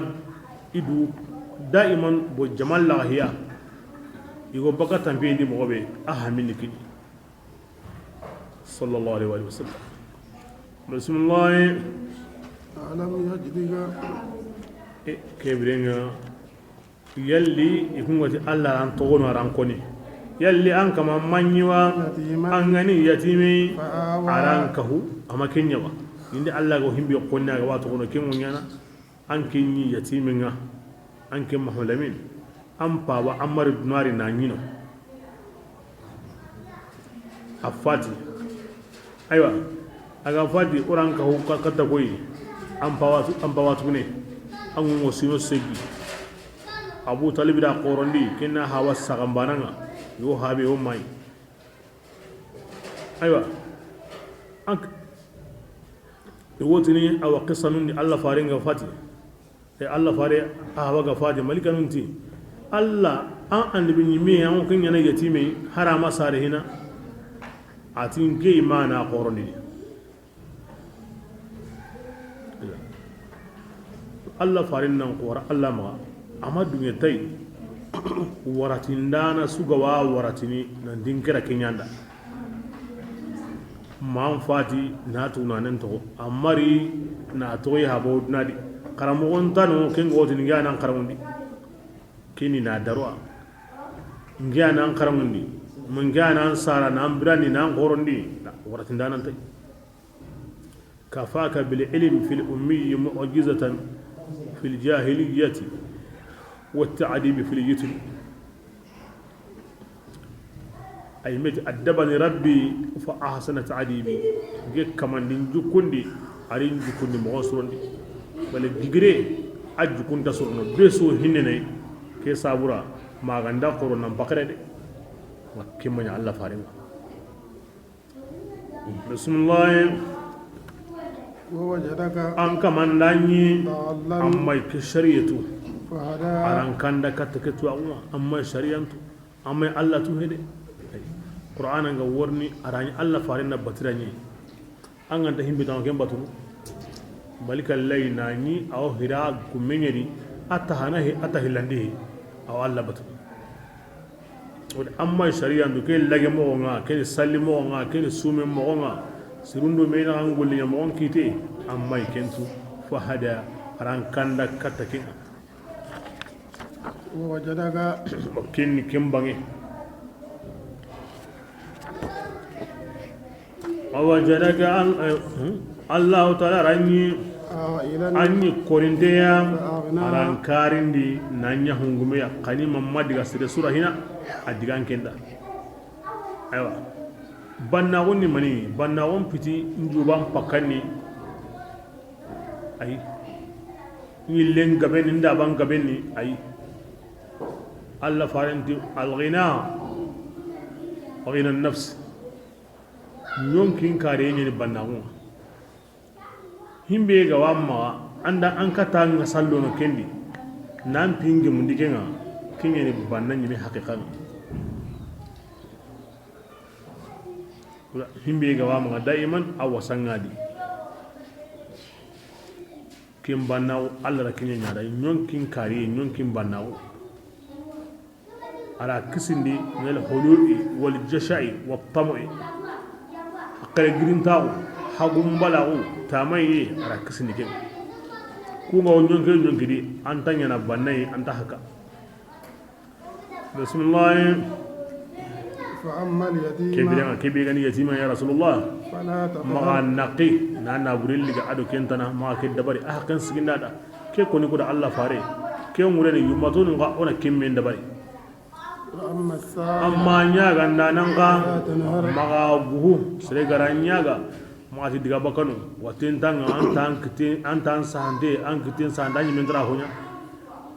i du daiman bo jamal lahiya. I go baka tampiyen di moxo be a hamini kini. Sallallahu alaihi wa sallam. Bismillah. Alam yajidika. E, kebirenga. Yalli i kun ga ti Allah ran togono a ran koni. Yalli an kama maɲi wa? Yatiman. An ga ni yatime. Fa awa. A ran kahu, a ma ken ɲa ba. Indi Allah go himbe konni a ga wa togono ken ŋo ɲana. An ke ɲi yatime ŋa. An ke Mahamadu Lamin. An paba Amari dunari na ɲino. A fati. Aywa, a ga fati, o ran kahu ka-, katta koyi. An pawa tu-, an pawa tugune. An ŋo sino segi. Abu Talib da xorondi, ken na hawa saxanbana ŋa. Yo habe o mayi. Aywa. An k-, i wotini awa qissa nundi Allah faren ga fati. E Allah fare a hawa ga fati malikanun ti. Allah an annabi ɲime an ŋo ken ɲana yatime harama sare hina. A ti nke i ma na xorondi. Allah faren nan xora Allah maxa. A ma dunge tay. Waratindana su ga wa waratini nan dinkira ke ɲanda. Man fati na tunanen toxo, Amari na toxoyi habo dunadi. Xaramoxon tano ken ga wotini nke a nan xaramundi. Keni na daroa. Nke a nan xaramundi. Mun nke a nan sara nan birandi nan xorondi. Na, waratindanan tay. Kafaka bil ilmi fil ummi mu'jizatan fil jahiliyyati wat ta'dibi fil yusri. Ay meti addabani rabbi fa ahsana ta'dibi. Nke kamandi n jukkundi, a ri n jukkundi moxo surondi. Wala digire a jukkunta surono be so hinnene ke sabura maganda xoro nan bakare de. Wa kemanya Allah faringa. Bismillah. Wa wajadaka. An kamandanyi. Dallan. Amma ke shariyatu. Fahada. Aran kanda katta ke tuwa, amma shariyantu. Amma Allah tu hede. Qur'ana nga worni arani Allah farinna batirani. An ganta himbi tan ken batunu. Malika lay nani aw hira kumenyeri. Atahana he atahilandi he. Aw Allah batunu. Wodi amma shari'a ndu ke lage moxo ŋa, ke ni salli moxo ŋa, ke ni sume moxo ŋa, sirundo me na an golli ɲa moxon kite, amma i kentu fahada aran kanda katta ke. ووجدك. Ken ni ken banŋe. ووجدك ال-، eh, hmm? Allahu Taala ra ɲi, عائلا a ɲi korinteya, فأغنى. A ra n karindi, na ɲa hungumeya, xa ni mamma diga sere su ra hina, a diga n ken da. Aywa. Bannaxun ni mani, bannaxun piti, n juban pakkanni. Ayi. Ɲillen gabenni, n daban gabenni, ayi. Allah farenti, al-ghina, ghina nafs. Ɲonkin kare ɲeni bannaxun ŋa. Himbe ga wa maxa, an da an kata ŋa sallono ken di, nan pinge mundi ken ŋa, ken ɲeni banna ɲimi haqiqan. Himbe ga wa maxa daiman a wasa ŋa di. Ken bannaxu, Allah ra ken ɲa ɲa da, ɲonkin kari, ɲonkin bannaxu. A ra kisindi, minal hulu'i wal jasha'i wat tama'i. Hakkare girintaxu, hagumbalaxu, tamaye, a ra kisindi ken. Ku ŋa wo ɲonke ɲonki di, an ta ɲaana bannaye, an ta haka. Bismillah. فأما اليتيم. Ke bire ŋa, ke be ga ni yatima ya Rasulullah. فلا تقهر. Maxa naqi, na na burelli ga a do ken tana, maxa ke dabari, a haqqen siginda da. Ke koni ko da Allah fare. Ke ŋure ni yumatonu ŋa, o na ken men dabari. وأما السائل. Amma ɲaaganda nan xa, فلا تنهر. Maxa guhu, sere ga ra ɲaaga, maxa ti diga bakanu, watin tanga, an tan kiti, an tan sahante, an kitin sahanta ɲi men tara hoɲa.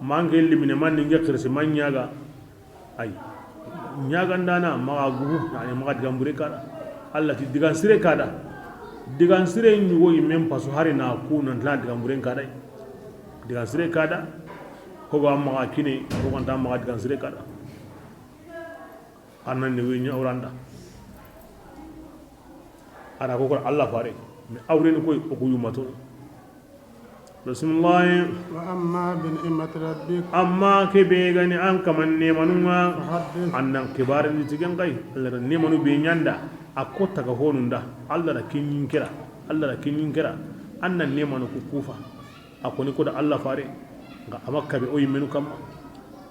Mange limine man ninge xirsi man ɲaaga. Ay. Ɲaagandana, maxa guhu, yani maxa digan bure kada. Allah ti digan sire kada. Digan sire ɲugo yi men pasu hari na ku nan tana digan buren kada. Digan sire kada. Ko ga maxa kine, ko kan ta maxa digan sire kada. Annan ni wi ɲa uranda. Ana ko ko Allah fare. Mi awren koy o ko yumato. Bismillah. وأما بنعمة ربك. Amma ke be ga ni an kaman nemanun ŋa, فحدث. An nan kibarin di tigen kai. Allah ra nemanu be ɲanda, a ko taga honun da. Allah ra kinyin kira. Allah ra kinyin kira. An nan nemanu ku kufa. A koni ko da Allah fare. Nga a ma kabe o yimmenu kamma.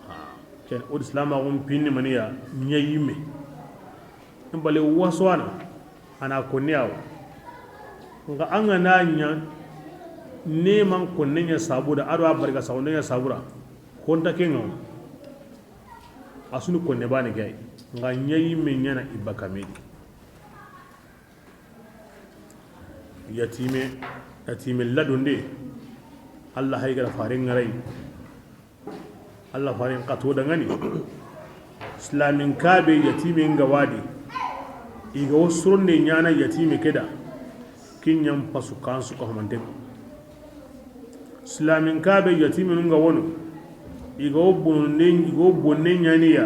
Ha. Ken o Islam a gun pinni maniya ɲa yimme. Mbale waswana. Ana konni awa. Nga an ga na ɲa neman konne ɲa sabuda, a do a barika saxunde ɲa sabura. Konta ke ŋa. A sunu konne bani gay. Nga ɲa yimme ɲaana i baka medi. Yatime, yatime ladonde. Allah hay ga ra fare ŋaray. Allah faren xa to dangani. Islamin kabe yatime nga wadi. I ga wo soronde ɲaana yatime ke da. Kin ɲan pasu kansu ka humanten. Islamin kabe yatime nun ga wono. I ga wo bonne, i ga wo bonne ɲaaniya.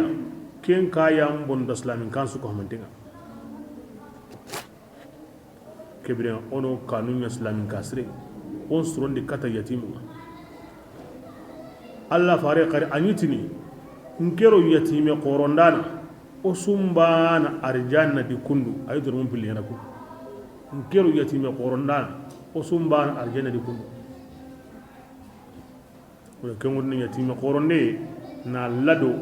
Ken ka yan bonda islamin kansu ka humanten. Ke bire ŋa o no kanu ɲa silamin ka sire. O n sorondi kata yatimu ŋa. Allah fare xari a ɲi tini. N ke ro yatime xorondana. O su n bana arjanna di kundu. Ayi dormun pilli ɲaana ku. N ke ro yatime xorondana. O su n bana arjanna di kundu. Wala ken ŋurini yatime xoronde na lado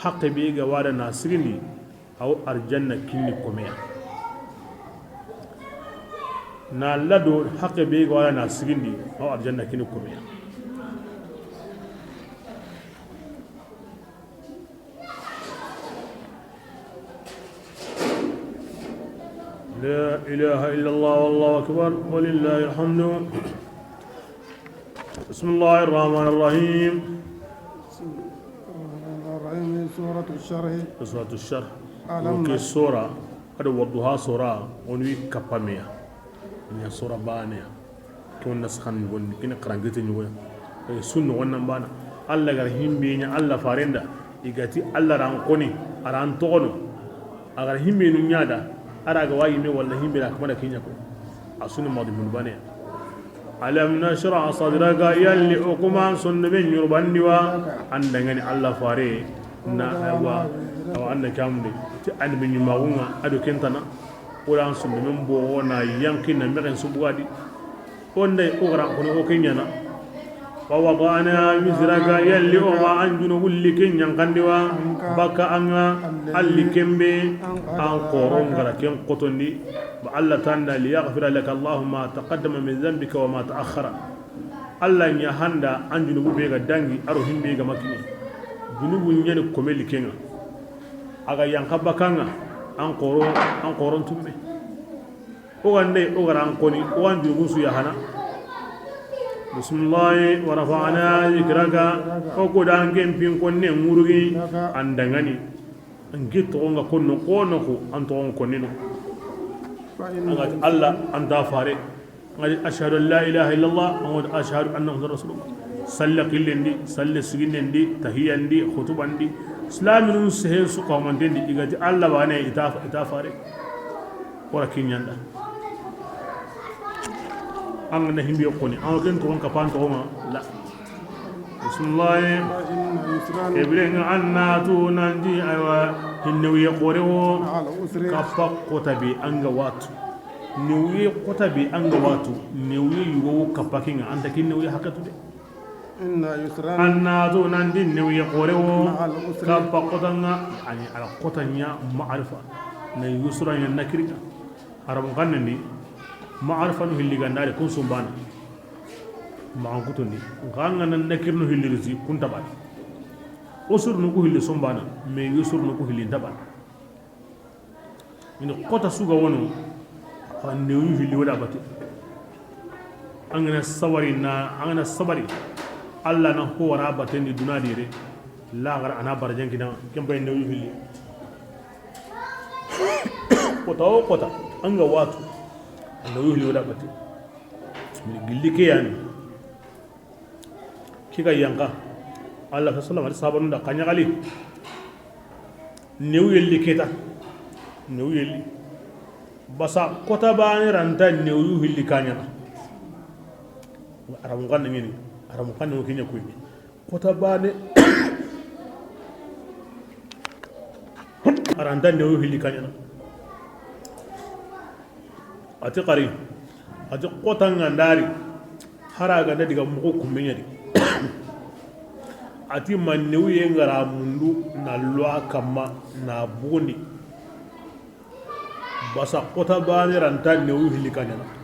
haqqe be ga wada na sigindi, aw arjanna kinni komeya. Na lado haqqe be ga wada na sigindi, aw arjanna kinni komeya. لا إله إلا الله والله أكبر ولله الحمد. بسم الله الرحمن الرحيم. بسم الله الرحمن الرحيم. سورة الشرح. سورة الشرح. ألم. Ke sura, ado Wadduha sura, o ni kappameya. Ɲa sura baneya. Ke wonna saxan ɲugondi, kene xarankite ɲugoya. E, sunno wonna bana. Allah ga ra himbe ɲa, Allah farenda. I ga ti Allah ran koni, a ran toxono. A ga ra himbe nu ɲa da, a ra ga wa yime walla himbe ra kamana kiɲa ko. A sunno madu mun bane. Alam nashrah sadraka, yalli o kuma sonno be ɲurbandi wa. An dangani Allah fare. Na, wa, wa an da kamde. Ti an be ɲumagunga, ado kentana. O ran sonno men bo na yanki na mexen subugadi. O nda o ga ra kono o ke ɲaana. ووضعنا وزرك, yalli o ma an junubun liken ɲankandi wa, baka an ŋa, alli ken be an xoron ga ra ken xotondi. Ba Alla ti an da, ليغفر لك الله ما تقدم من ذنبك وما تأخر. Alla ɲa handa an junubu be ga dangi, a ro himbe ga ma kini. Junubu ɲa ni kome liken ŋa. A ga yanqa baka an ŋa, an xoron, an xoron tumme. O ga nde, o ga ra an koni, o ga an junubu su ya hana. Bismillahi, ورفعنا ذكرك. O ko da an ken pin konne ŋurugi an da ŋa ni. An ke toxon ga konno, kono ko an toxon konnino. An ga ti Alla, an ta fare. An ga ti أشهد أن لا إله إلا الله, an ga ti أشهد أن محمدا رسول الله. Salle xillendi, salle sigindendi, tahiyandi, xutubandi. Silaminun sehen su xamantendi, i ga ti Alla bane, i ta, i ta fare. Wara kiɲanda. An ga na himbe koni, an ken toxon kapan toxon ŋa la. Bismillahi. Ke bire ŋa an na tu nan ti, aywa, hinne wiye xore wo. Kappa xota be an ga watu. Ne wiye xota be an ga watu. Ne wiye yugo wo kappa ke ŋa, an ta kin ne wiye haqe tu de. An na tu nan ti ne wiye xore wo. Kappa xota ŋa, ani ala xota ɲa ma'arifa. Na yusra ɲa nakiri ŋa. Arabun xannen di, ma'arifanu hilli ga ndari kun sumbana. Maxan kutundi. Nxa an ga na nakirinu hilli risi, kun ta bana. Usurnu ku hilli sumbana, mais yusurnu ku hilli nta bana. Ini xota su ga wono, xa newu hilli wada bate. An ga na sabari na, an ga na sabari. Alla na ho wara batendi duna dire. Laxara a na barajen kina, ken bay newu hilli. Xota wo xota, an ga watu, a na yuhli wada bate. Gilli ke yani. Ki ga yanqa. Alla sallallahu alaihi wasallam, sahabanun da xa ɲaxali. Newu yelli keta. Newu yelli. Basa xota bane ra nta newu yuhli kaɲana. Arabun xanne ɲini. Arabun xanne wo kiɲa kuyni. Xota bane. A ra nta newu hilli kaɲana. A ti xari. A ti xota ŋa ndari. Hari a ga nda diga muxu kumbe ɲa di. A ti ma newu ye ŋa ra mundu na lo a kamma na bugundi. Basa xota bane ra nta newu hilli kaɲana.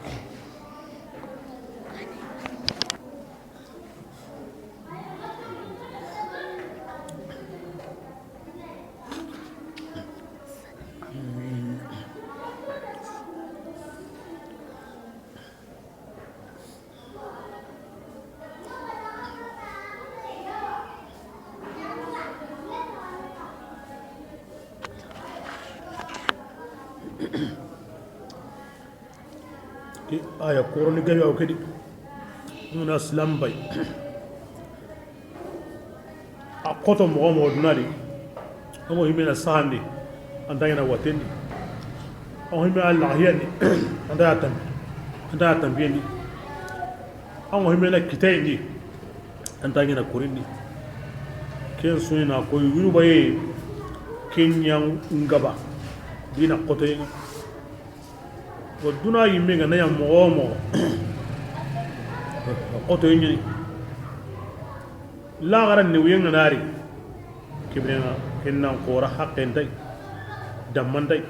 Ke aya koroni gabe aw kedi. Muna silam bay. A xoto moxo moxo duna di. An ŋo himena sahandi. An ta ɲana watendi. An ŋo himena lahiyandi. An ta ya tambi. An ta ya tambiyandi. An ŋo himena kitayindi. An ta ɲana korindi. Ken suni na koy wiru baye. Ken ɲan ngaba. Dina xotoyen. Wa duna yimme ga na ɲa moxo wo moxo, xotoye ɲani. Laxara newuye ŋa na ri. Ke bire ŋa, ken nan xora haqe ntay, damma ntay.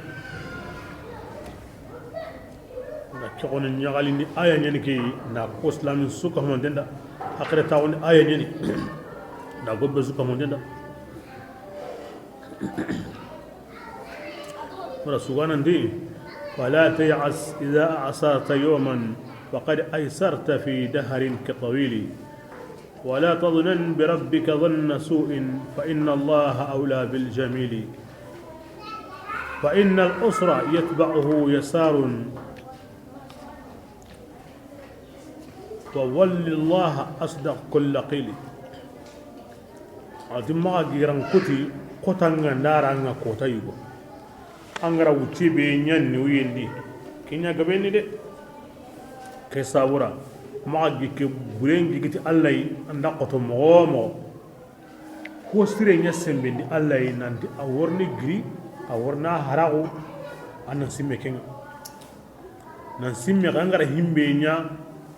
Na ke xoni ɲaxalindi aya ɲani ke, na ko silamin su ka humanten da, haqire taxundi aya ɲani, na gobbe su ka humanten da. Wala suganandi, ولا تيأس إذا أعسرت يوما فقد أيسرت في دهرك طويل. ولا تظنن بربك ظن سوء فإن الله أولى بالجميل. فإن العسر يتبعه يسار. وول الله أصدق كل قيل. A ti maxa giran kuti, xota ŋa ndara ŋa xota yugo. An ga ra wucce be ɲa newuyendi, ke ɲa gabendi de. Ke sabura, maxa gi ke buren gi giti Alla yi, an da xoto moxo wo moxo. Ko sire ɲa sembendi Alla yi nanti a worni giri, a worna haraxu, a na simme ke ŋa. Nan simme xa an ga ra himbe ɲa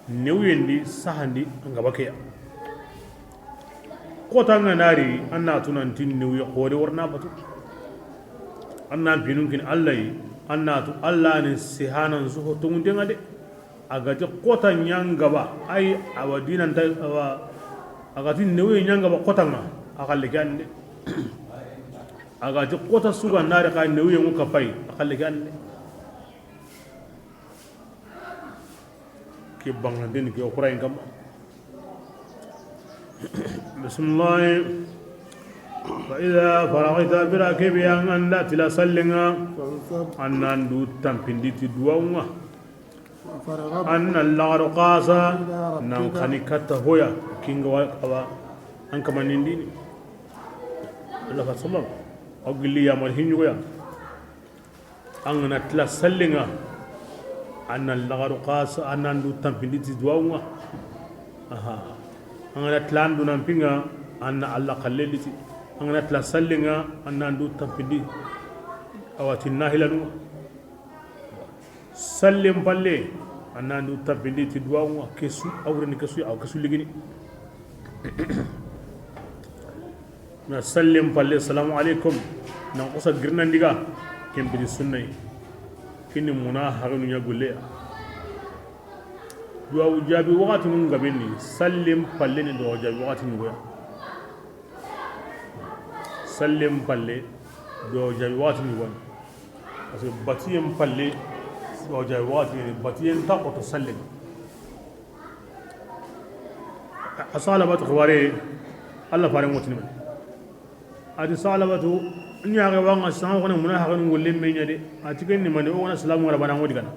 newuyendi sahandi an ga ba ke ya. Xota ŋa na ri, an na tu nanti newuye xoore wa ri na batu. An na n pinun kini Alla yi, an na tu Alla ni sihanan su ho tonŋunte ŋa de. A ga ti xota ɲa n gaba, ay, a wa dinan ta, a wa, a ga ti newuye ɲa n gaba xota ŋa, a xalle ke an de. A ga ti xota su ga na ri xa newuye ŋo kapay, a xalle ke an de. Ke bangandeni ke o Qur'an kamma. Bismillah. Fa idha faraghta, bire ke be an ga da tila sallen ŋa, an na an du tanpindi ti duwawu ŋa. An na lagaro xasa, nan xani katta hoya, kinga wa, awa, an kamanindini. Allah fa sallam. O gilli ya mal hinyu ya. An ga na tila sallen ŋa, an na lagaro xasa, an na an du tanpindi ti duwawu ŋa. Aha. An ga na tila an du nan pinga, an na Allah xalle liti. An ga na tila sallen ŋa, an na an du tanpindi. Awa ti nahilanu. Sallen palle, an na an du tanpindi ti duwawu ŋa, ke su, a wure ni ke su, awa ke su ligini. Na sallen palle, salamu alaikum. Nan xosa girnan diga, ken biri sunna yi. Kini muna haganu ɲa gulle ya. Duwawu jaabi waxati nun gabe ni, sallen palle ni duwawu jaabi waxati nun goya. Sallen palle, duwawu jaabi waxati nun goya. Parce que batiyen palle, duwawu jaabi waxati ni, batiyen ta xoto sallen. A Salabatu xibare, Allah fare ŋotini mani. A ti Salabatu, ɲaxe wa ŋa san xone muna haqenu golle me ɲa de. A ti ken ni mani, o wana salamu wala bana ŋo digana.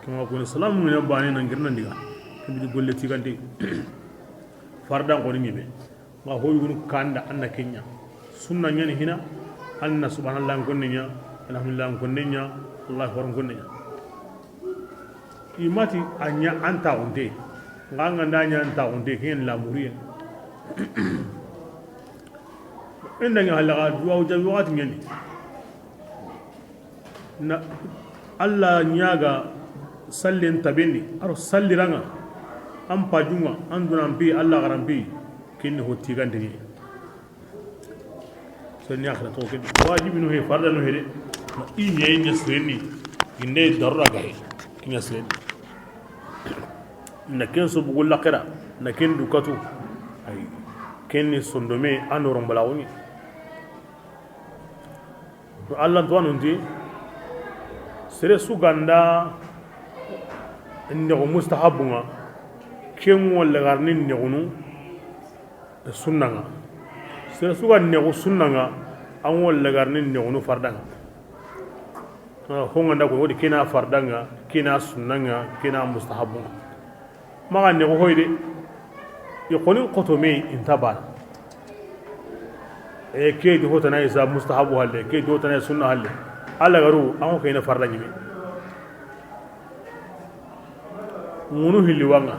Kema koni salamu ne bane nan girnan diga. Kembi golle tigante. Fardan xoni ɲime. Nga ho yugunu kanda an na ke ɲa. Sunna ɲani hina, an na subhanallah konne ɲa, alhamdulillah konne ɲa, Allahu akbar konne ɲa. I ma ti a ɲa an taxunte, nga nga nda ɲa an taxunte, ken lamuriye. Inda ɲa halaga duwawu jaabi waxati ɲani. Na Allah ɲaga sallen tabendi, aro salliran ŋa, an pajun ŋa, an dunan pi, Allah garan pi, kinni ho tigante ni. Sonni akhira to ken wajibi no he, farda no he de. I ɲe ɲa sirenni, inde darura ga he, kiɲa sirenni. Na ken so bugu laxira, na ken dukatu. Ay, ken ni sondome an do rombalaxuni. To Allah to anunti, sere su ga nda nexu mustahabun ŋa, ken ŋo lagarni nexunu sunnan ŋa. Sere su ga nexu sunnan ŋa, an ŋo lagarni nexunu fardan ŋa. Ho ŋa nda ko wodi kina fardan ŋa, kina sunnan ŋa, kina mustahabun ŋa. Maxa nexu hoy de. I xoni xoto me inta bana. E ke di hotana isa mustahabu halle, ke di hotana sunna halle. Alla garu an ko kene farda ɲime. Ŋunu hilli wa ŋa.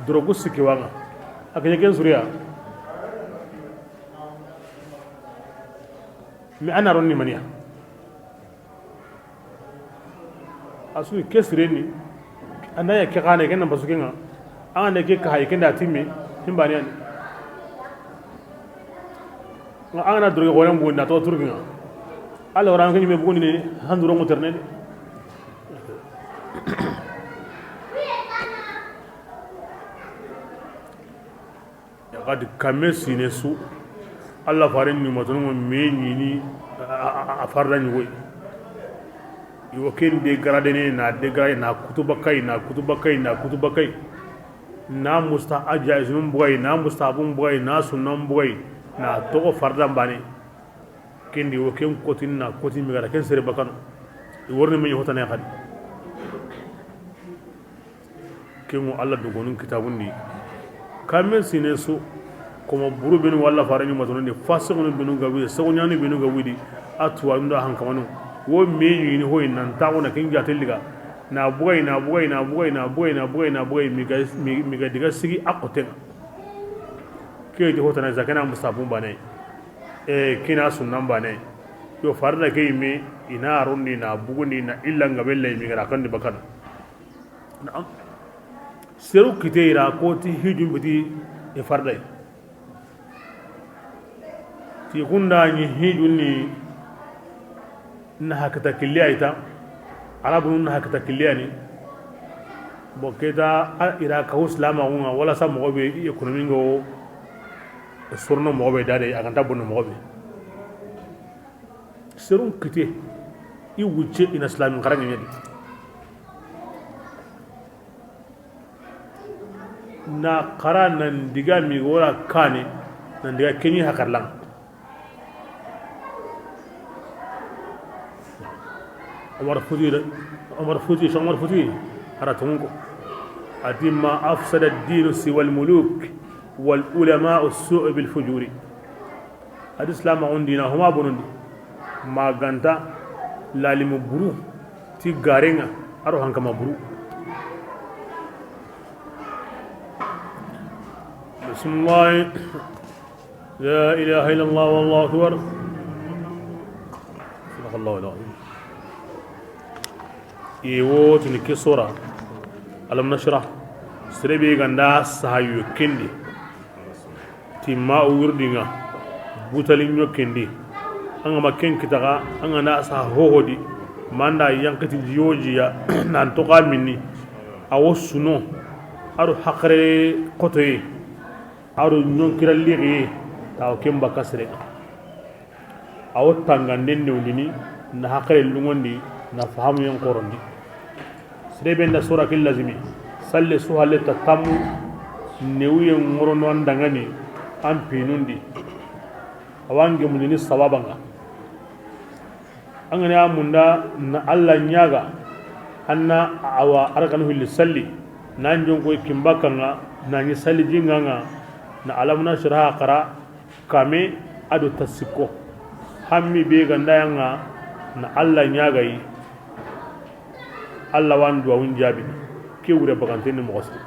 Drogu sikki wa ŋa. A ke ken suriya. Mi ana ronni maniya. A su ke sireni. Anda ya ke xane ken na basu ke ŋa. An ne ke kahay ken da timme. Himbani an. An na droge xoren bu na to turki ŋa. Alla wara ŋa ɲime bu ni handuro ŋo terne. Yaxadi kame sine su, Alla faren ni matunu me ɲini a, a, a, a farda ɲugoy. Iwo ken de garadene, na de garadene, na kutuba kay, na kutuba kay, na kutuba kay. Na musta a jaisunun bugay, na mustahabun bugay, na sunnan bugay, na toxo fardan bane. Ken di wo ken kotin na kotin mi gara ken sere bakano. I worni me ɲi hotane xadi. Ken ŋo Alla dogonun kitabun di. Kamen sine su, komo buru benu walla fare ɲuma tonondi, fasigunu benu ga widi, sogo ɲani benu ga widi, a tuwanu da hankamanu. Wo me ɲini hoyi nan taxu na ken jate liga. Na bugay, na bugay, na bugay, na bugay, na bugay, na bugay, mi ga, mi, mi ga diga sigi a xoten ŋa. Ke di hotana zakana musabun bane. E, kina sunnan bane. Yo farda ke yimme, ina rondi, na bugundi, na illa nga bella mi gara kandi bakana. Na'am. Seru kite i ra ko ti hijun biti i farday. Ti kunda ni hijun ni na hakata kiliya ita. Arabun na hakata kiliya ni. Bo keta a ira ka uslama wala sa mogo be i économie ngo sorno mogo be dade a ganta bonno mogo be. Serun kite i wucce i na islamin xaraŋe ɲedi. Na xara nan diga mi wora kane nan diga keɲi hakarlan. Omar Futi, Omar Futi, Cheikh Omar Futi, ara tunko. Ati ma afsada ad-dinu siwa al-muluk wal ulama as-su'u bil fujuri. Adi silamaxun dina homa bonondi. Ma ganta lalimu buru ti garenŋa aro hankama buru. Bismillah. La ilaha illallah wallahu akbar. Sadaqallahu al-azim. Iwo tini ke sora. Alam nashrah. Sere be ganda sahayu kendi. Ti ma o wirdiŋa butali ɲo kendi. An ga ma ken kitaxa an ga na sa hohodi. Manda yankiti jiyojiya nan toxa minni. Awo suno. Aro haxare xotoye. Aro ɲonkira lixiye. Tawo ken baka sere. Awo tanganden newndini na haxare lungondi na fahamuyen xorondi. Sere be nda sora kin lazimi. Salle su halle ta tammu. Newuyen ŋorono an dangani an pinundi. Awa ngemundini sababanŋa. An gani a munda na Allah ɲaga. Anna awa arkanu hilli salli. Nan jonko kimbakanŋa. Na ni salli jinganŋa. Na alamuna shiraha xara. Kame ado tasikko. Hammi be ganda yanga na Allah ɲagayi. Allah wan duwawun jabi. Ke wure baganteni moxo siri.